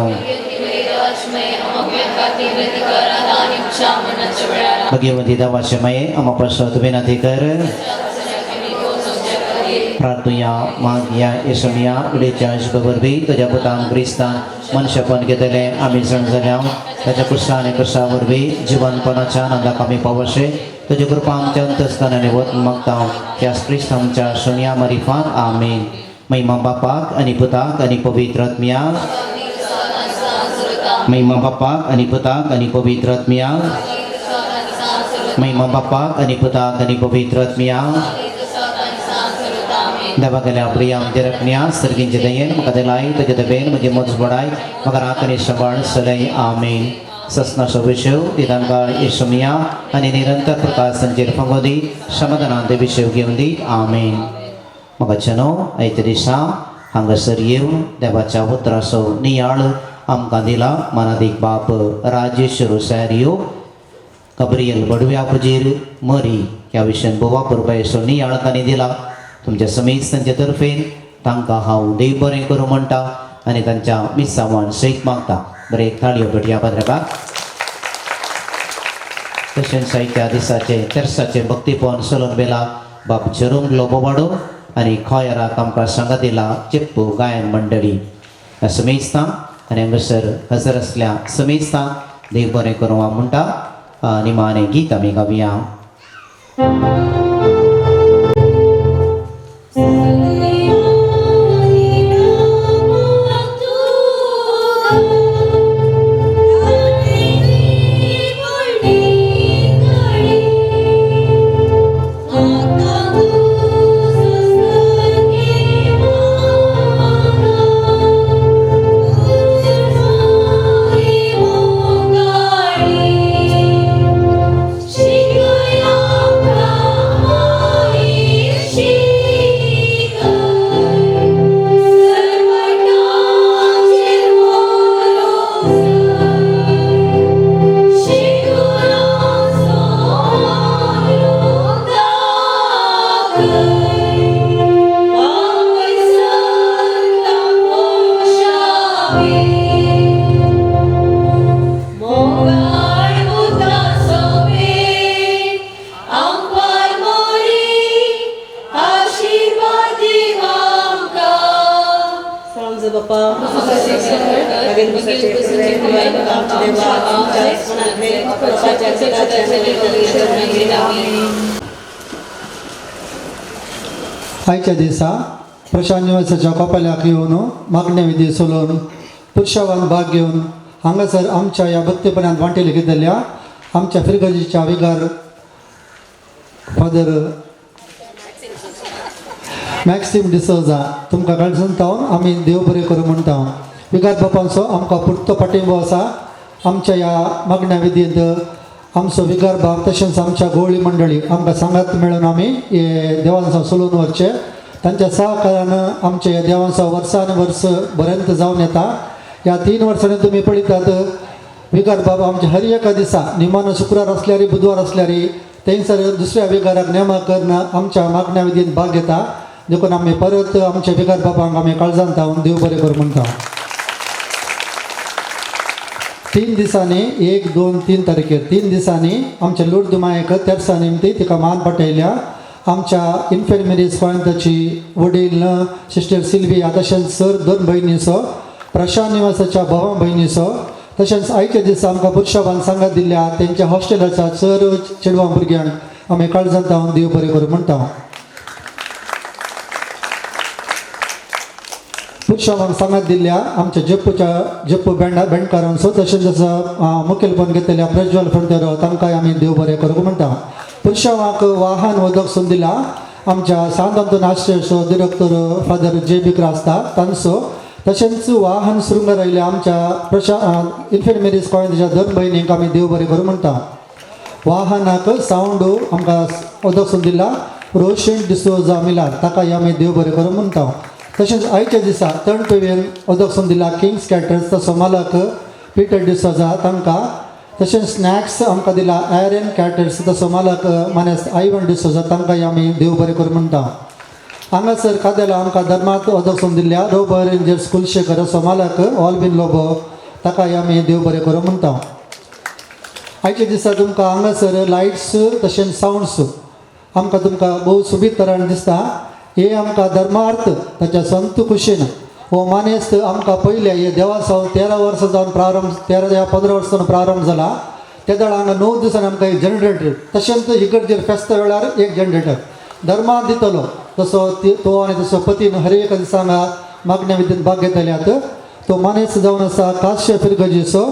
भगवती देवाचे माये आमा पासत विनंती कर. प्रार्थुया मागया येसमिया उडेच्या वरवीं तुज्या पुतान क्रिस्तान मनशेपण घेतलें आमी जाण जाल्या ताच्या कुसा आनी कुसा वरवीं जिवनपणाच्या आनंदाक आमी पावशे तुज्या कृपा आमच्या अंतस्करणांनी वत मागता त्याच क्रिस्त आमच्या सोनिया मरिफान. आमेन. महिमा बापाक आनी पुताक आनी पवित्र आत्म्याक. महिमा बापाक आनी पुताक आनी पवित्र आत्म्याक. महिमा बापाक आनी पुताक आनी पवित्र आत्म्याक. देवा गेल्या प्रिया आमच्या रखण्या सर्गींचे दयेन म्हाका दिलाय तुज्या दबेन म्हजी मोज बडाय म्हाका राख आनी सांबाळ सलय. आमेन. ससनाचो विशेव तितांकाळ येसुमिया आनी निरंतर प्रकाशांचेर फंगो दी समाधानान ते विशेव घेवन दी. आमेन. म्हाका चनो आयच्या दिसा हांगासर येवन देवाच्या उतराचो नियाळ आमकां दिला मानादीक बाप राजेश रोसारियो गब्रियल बडव्या पुजीर मरी ह्या विशयान बोवा पुरबायेचो नियाळ तांणी दिला. तुमच्या समेत तांचे तर्फेन तांकां हांव देव बरें करूं म्हणटा आनी तांच्या मिसावान सयत मागता. बरें एक ताळयो भेटया पाद्रबाक. तशेंच साहित्या दिसाचें तेर्साचें भक्तीपण चलून वेला बाप जेरोम लोबो वाडो आनी खोयराक आमकां सांगात दिला चेप्पू गायन मंडळी. ह्या समेस्तांक आनी हांगासर हजर आसल्या समेस्तांक देव बरें करूं हांव म्हणटा. निमाणें गीत आमी गावया. आयच्या दिसा प्रशांत निवासाच्या कपेलाक येवन मागण्या विधी चलोवन पुरशावान भाग घेवन हांगासर आमच्या ह्या भक्तीपणांत वांटेली घेतल्या आमच्या फिरगजीच्या विगार फादर मॅक्सिम डिसोजा तुमकां काळजून तावन आमी देव बरें करूं म्हणटा. विगार बापांचो आमकां पुरतो पाठिंबो आसा. आमच्या ह्या मागण्या विधींत आमचो विगार बाब तशेंच आमच्या गोवळी मंडळी आमकां सांगात मेळून आमी हे देवांसांव चलोवन व्हरचें. तांच्या सहकार्यान आमच्या ह्या देवांसांव वर्सान वर्स बरेंत जावन येता. ह्या 3 वर्सांनी तुमी पळयतात विगार बाबा आमच्या हर एका दिसा निमानो शुक्रार असल्यारी बुधवार असल्यारी थंयसर दुसऱ्या विगाराक नेमा करून आमच्या मागण्या विधीन भाग घेता. देखून आमी परत आमच्या विगार बाबांक आमी काळजान थावन देव बरें करूं म्हणटा. 3 दिसांनी 1, 2, 3 तारखेर 3 दिसांनी आमच्या लुर्द मायेक तेर्सा निमती तिका मान पाठयल्या. आमच्या इन्फर्मेरीज गोंयताची वडील सिस्टर सिल्विया तशेंच सर 2 भयणीचो प्रशांत निवासाच्या भावा भयणीचो तशेंच आयच्या दिसा आमकां पुरशाबान सांगात दिल्या तेंच्या हॉस्टेलाच्या सर चेडवां भुरग्यांक आमी काळजांत थावन देव बरें करूं म्हणटा. पुरशाबान सांगात दिल्या आमच्या जप्पूच्या जप्पू बँडा बँडकारांचो तशेंच मुखेलपण घेतलेल्या प्रज्वल फंटेरो तांकांय आमी देव बरें करूं म्हणटा. पुरशावाक वाहन उदक सून दिला आमच्या सांत आंतोन आश्रयाचो director father J B Crasta तांचो तशेंच वाहन शृंगार आयिल्ल्या आमच्या प्रशा इन्फर्मेरीज कॉलेजीच्या 2 भयणींक आमी देव बरें करूं म्हणटा. वाहनाक सावंड आमकां उदक सून दिला रोशन डिसोजा मिला ताकाय आमी देव बरें करूं म्हणटा. तशेंच आयच्या दिसा तणपेवेन उदक सून दिला किंग्स कॅटर्स तसो मालक पिटर डिसोजा तांकां तशेंच स्नॅक्स आमकां दिला आयरन कॅटर्स तसो मालक मानेस्त आयवन डिसोजा तांकांय आमी देव बरें करूं म्हणटा. हांगासर कादेला आमकां धर्मांत उदक सून दिल्या रोबो रेंजर्स कुलशेखर असो मालक ऑलबीन लोबो ताकाय आमी देव बरें करूं म्हणटा. आयच्या दिसा तुमकां हांगासर लायट्स तशेंच सावंड्स आमकां तुमकां भोव सोबीत तरान दिसता. हे आमकां धर्मार्थ ताच्या संत कुशीन हो मानेस्त आमकां पयले हे देवासावन 13 वर्सां जावन प्रारंभ 13 या 15 वर्सां जावन प्रारंभ जाला. त्या वेळार हांगा 9 दिसांनी आमकां एक जनरेटर तशेंच इगर्जेर फेस्ता वेळार एक जनरेटर धर्मांत दितलो तसो तो आनी तसो पतीन हर एका दिसा हांगा मागण्या विधीन भाग घेतल्यात. तो मानेस्त जावन आसा काश्य फिरगजीचो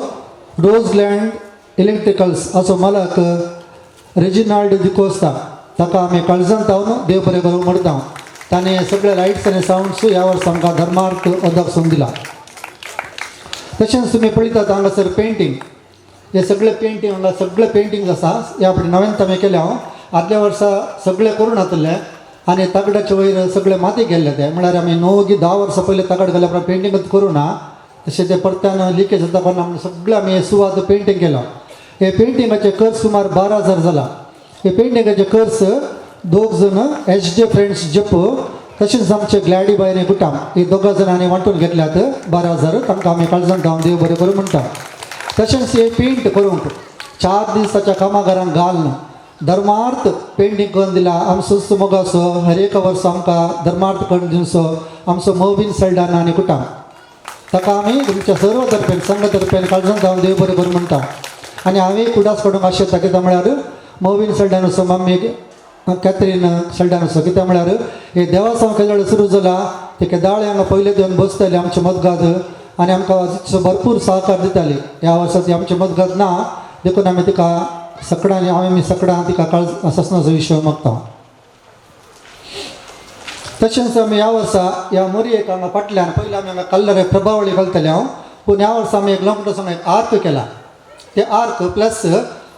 रोजलँड इलेक्ट्रिकल्स असो मालक रेजिनाल्ड डिकोस्ता ताका आमी काळजांत थावन देव बरें करूं म्हणटा. ताणें सगळे लायट्स आनी सावंड्स ह्या वर्सा आमकां धर्मार्थ उदक सून दिला. तशेंच तुमी पळयतात हांगासर पेंटींग हे सगळे पेंटींग हांगा सगळे पेंटींग आसा ह्या फावटी नव्यान आमी केल्या. हांव आदल्या वर्सा सगळे करून आसले आनी तागडाचे वयर सगळे माती गेल्ले ते म्हळ्यार आमी 9 की 10 वर्सां पयलीं तागड घाल्या उपरांत पेंटींगूच करूं ना तशें तें परत्यान लिकेज जाता कारण आमी सगळें आमी सुवात पेंटींग केलो. हे पेंटिंगाचे खर्च सुमार 12,000 जाला. हे पेंटिंगाचे खर्च 2 जण एच जे फ्रेंड्स जप्पू तशेंच आमचे ग्लॅडी बाय आनी कुटाम ही 2 जाणांनी वांटून घेतल्यात 12,000 तांकां आमी काळजान धांवन देव बरें करूं म्हणटा. तशेंच हे पेंट करूंक 4 दिसाच्या कामागारांक घालून धर्मार्थ पेंटींग करून दिला आमचो मोगाचो हर एका वर्सा आमकां धर्मार्थ करून दिवचो आमचो मोबीन सल्डाना आनी कुटाम ताका आमी तुमच्या सर्व तर्फेन संघ तर्फेन काळजान धांवन देव बरें करूं म्हणटा. आनी हांवें कुडास काडूंक आशेता कित्याक म्हळ्यार मोबीन सल्डानाचो मम्मी कॅथरीन सल्डानाचो कित्याक म्हळ्यार हे देवासांव केदळ सुरू जाला ते केदाळे हांगा पयले देवन बसताले आमचे मदगाद आनी आमकां भरपूर सहकार दिताली. ह्या वर्सा ती आमचे मदगाद ना देखून आमी तिका सकडांनी आमी सकडां तिका काळ ससनाचो विशय मागता. तशेंच आमी ह्या वर्सा ह्या मोरयेक हांगा फाटल्यान पयलीं आमी हांगा कल्लर प्रभावळी घालतले हांव पूण ह्या वर्सा आमी एक लॉकडावन एक आर्क केला. ते आर्क प्लस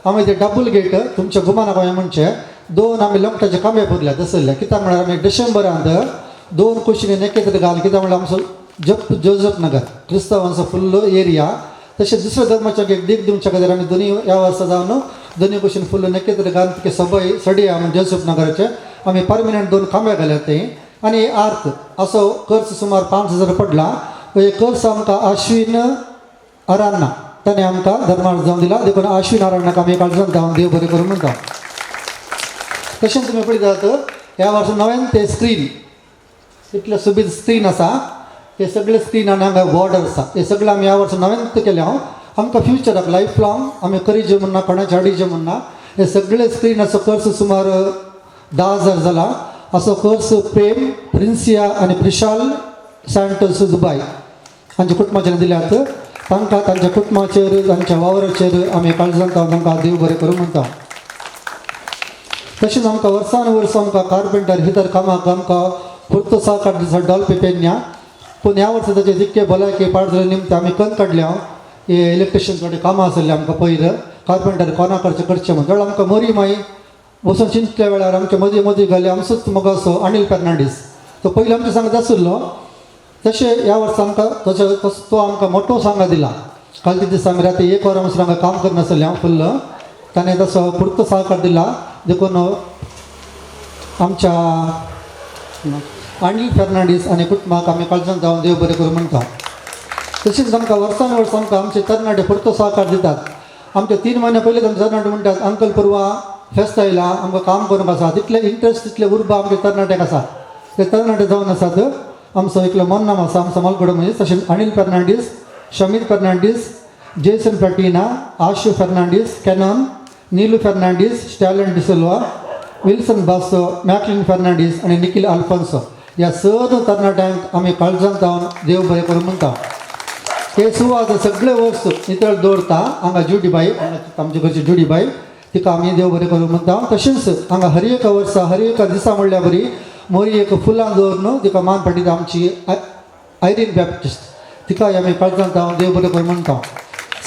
आमी ते डबल गेट तुमच्या गुमानाक हांवें म्हणचें 2 आमी लॉकडाचे खांबे पुरल्या दसरले कित्याक म्हळ्यार आमी डिसेंबरांत 2 कुशीनी एकत्र घाल कित्याक म्हळ्यार आमचो जप जोजफ नगर क्रिस्तांवांचो फुल्ल एरिया तशें दुसऱ्या धर्माच्या एक देख दिवच्या खातीर आमी दोनी ह्या वर्सा जावन दोनी कुशीन फुल्ल एकत्र घालून तिके सभय सडिया म्हणजे जोजफ नगराचे आमी परमनंट 2 खांबे घाल्यात ते आनी आर्क असो खर्च सुमार 5,000 पडला. हे खर्च आमकां आश्विन अरान्ना ताणें आमकां धर्मार्थ जावन दिला देखून आश्विन अरान्नाक आमी काळजान धांवन देव बरें करूं म्हणटा. तशेंच तुमी पळयतात ह्या वर्सा नव्यान ते स्क्रीन इतले सोबीत स्क्रीन आसा हे सगळे स्क्रीन आनी हांगा बॉर्डर आसा हे सगळें आमी ह्या वर्सा नव्यान केलें. हांव आमकां फ्युचराक लायफ लॉंग आमी करीचे म्हणना कोणाचे हाडीचे म्हणना हे सगळे स्क्रीनाचो खर्च सुमार 10,000 जाला. असो खर्च प्रेम प्रिन्सिया आनी प्रिशाल सँटोस दुबाय हांच्या कुटुंबाचेर दिल्यात तांकां तांच्या कुटुंबाचेर तांच्या वावराचेर आमी काळजान तांकां देव बरें करूं म्हणटा. तशेंच आमकां वर्सान वर्स आमकां कार्पेंटर भितर कामाक आमकां पुरतो सहकार दिसा डॉल्फी पेन्या पूण ह्या वर्सा ताचे जितके भलायकी पाड जाल्ले निमतान आमी कन्न काडल्या. हे इलेक्ट्रिशियन थोडे कामां आसलें आमकां पयर कार्पेंटर कोणा करचें करचें म्हण जाल्यार आमकां मोरी माई वचून चिंतल्या वेळार आमचे मदीं मदीं घाले आमचोच मोगाचो अनिल फेर्नांडीस तो पयलीं आमच्या सांगत आशिल्लो तशें ह्या वर्सा आमकां तशें तो आमकां मोटो सांगा दिला. कालच्या दिसा आमी राती 1 वरां म्हणसर हांगा काम करनासलें हांव फुल्ल ताणें तसो पुरतो सहकार दिला देखून आमच्या अनिल फेर्नांडीस आनी कुटुंबाक आमी काळजान जावन देव बरें करूं म्हणटा. तशीच आमकां वर्सान वर्स आमकां आमचे तरणाटे पुरतो सहकार दितात. आमचे 3 म्हयने पयलींच आमचे तरणाटे म्हणटात अंकल परवा फेस्त आयला आमकां काम करूंक आसा. तितले इंट्रस्ट तितले उर्बा आमचे तरणाट्यांक आसा. ते तरणाटे जावन आसात आमचो एकलो मोन्नाम आसा आमचो मालगडो मनीस, तशेंच अनिल फेर्नांडीस, शमीर फेर्नांडीस, जेसन फॅटिना, आशू फेर्नांडीस, कॅनॉन, नीलू फेर्नांडीस, स्टॅलन डिसोल्वा, विल्सन बासो, मॅकलिन फेर्नांडीस आनी निखील आल्फान्सो ह्या सर्व तरणाट्यांक आमी काळजांत जावन देव बरें करूं म्हणटा. हे सुवात सगळे वर्स नितळ दवरता हांगा जुडीबाई, आमचे घरची जुडीबाई, तिका आमी देव बरें करूं म्हणटा. तशेंच हांगा हर एका वर्सा हर एका दिसा म्हणल्यार बरी मोरी एक फुलां दवरून तिका मान पडटा आमची आयरीन बॅप्टिस्ट, तिकाय आमी काळजांत जावन देव बरें करूं म्हणटा.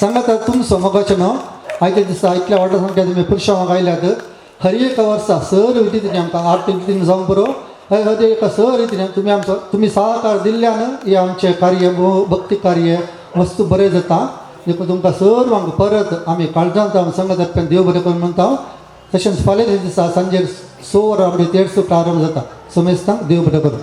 सांगात तुमचो मोगाचें न्हू आयच्या दिसा इतल्या व्हडल्या संख्या तुमी पुरशांक आयल्यात. हर एका वर्सा सर रितीन आमकां आरती रितीन जावंक पुरो, हर एका सर रितीन तुमी आमचो तुमी सहकार दिल्ल्यान हें आमचें कार्य भक्ती कार्य वस्तू बरें जाता. देखून तुमकां सर्वांक परत आमी काळजांत जावन संघ देव बरें करूं म्हणटा. तशेंच फाल्यां दिसा सांजे 6 वरां आमचे तेर्स प्रारंभ जाता. समेस्तांक देव बरें करूं.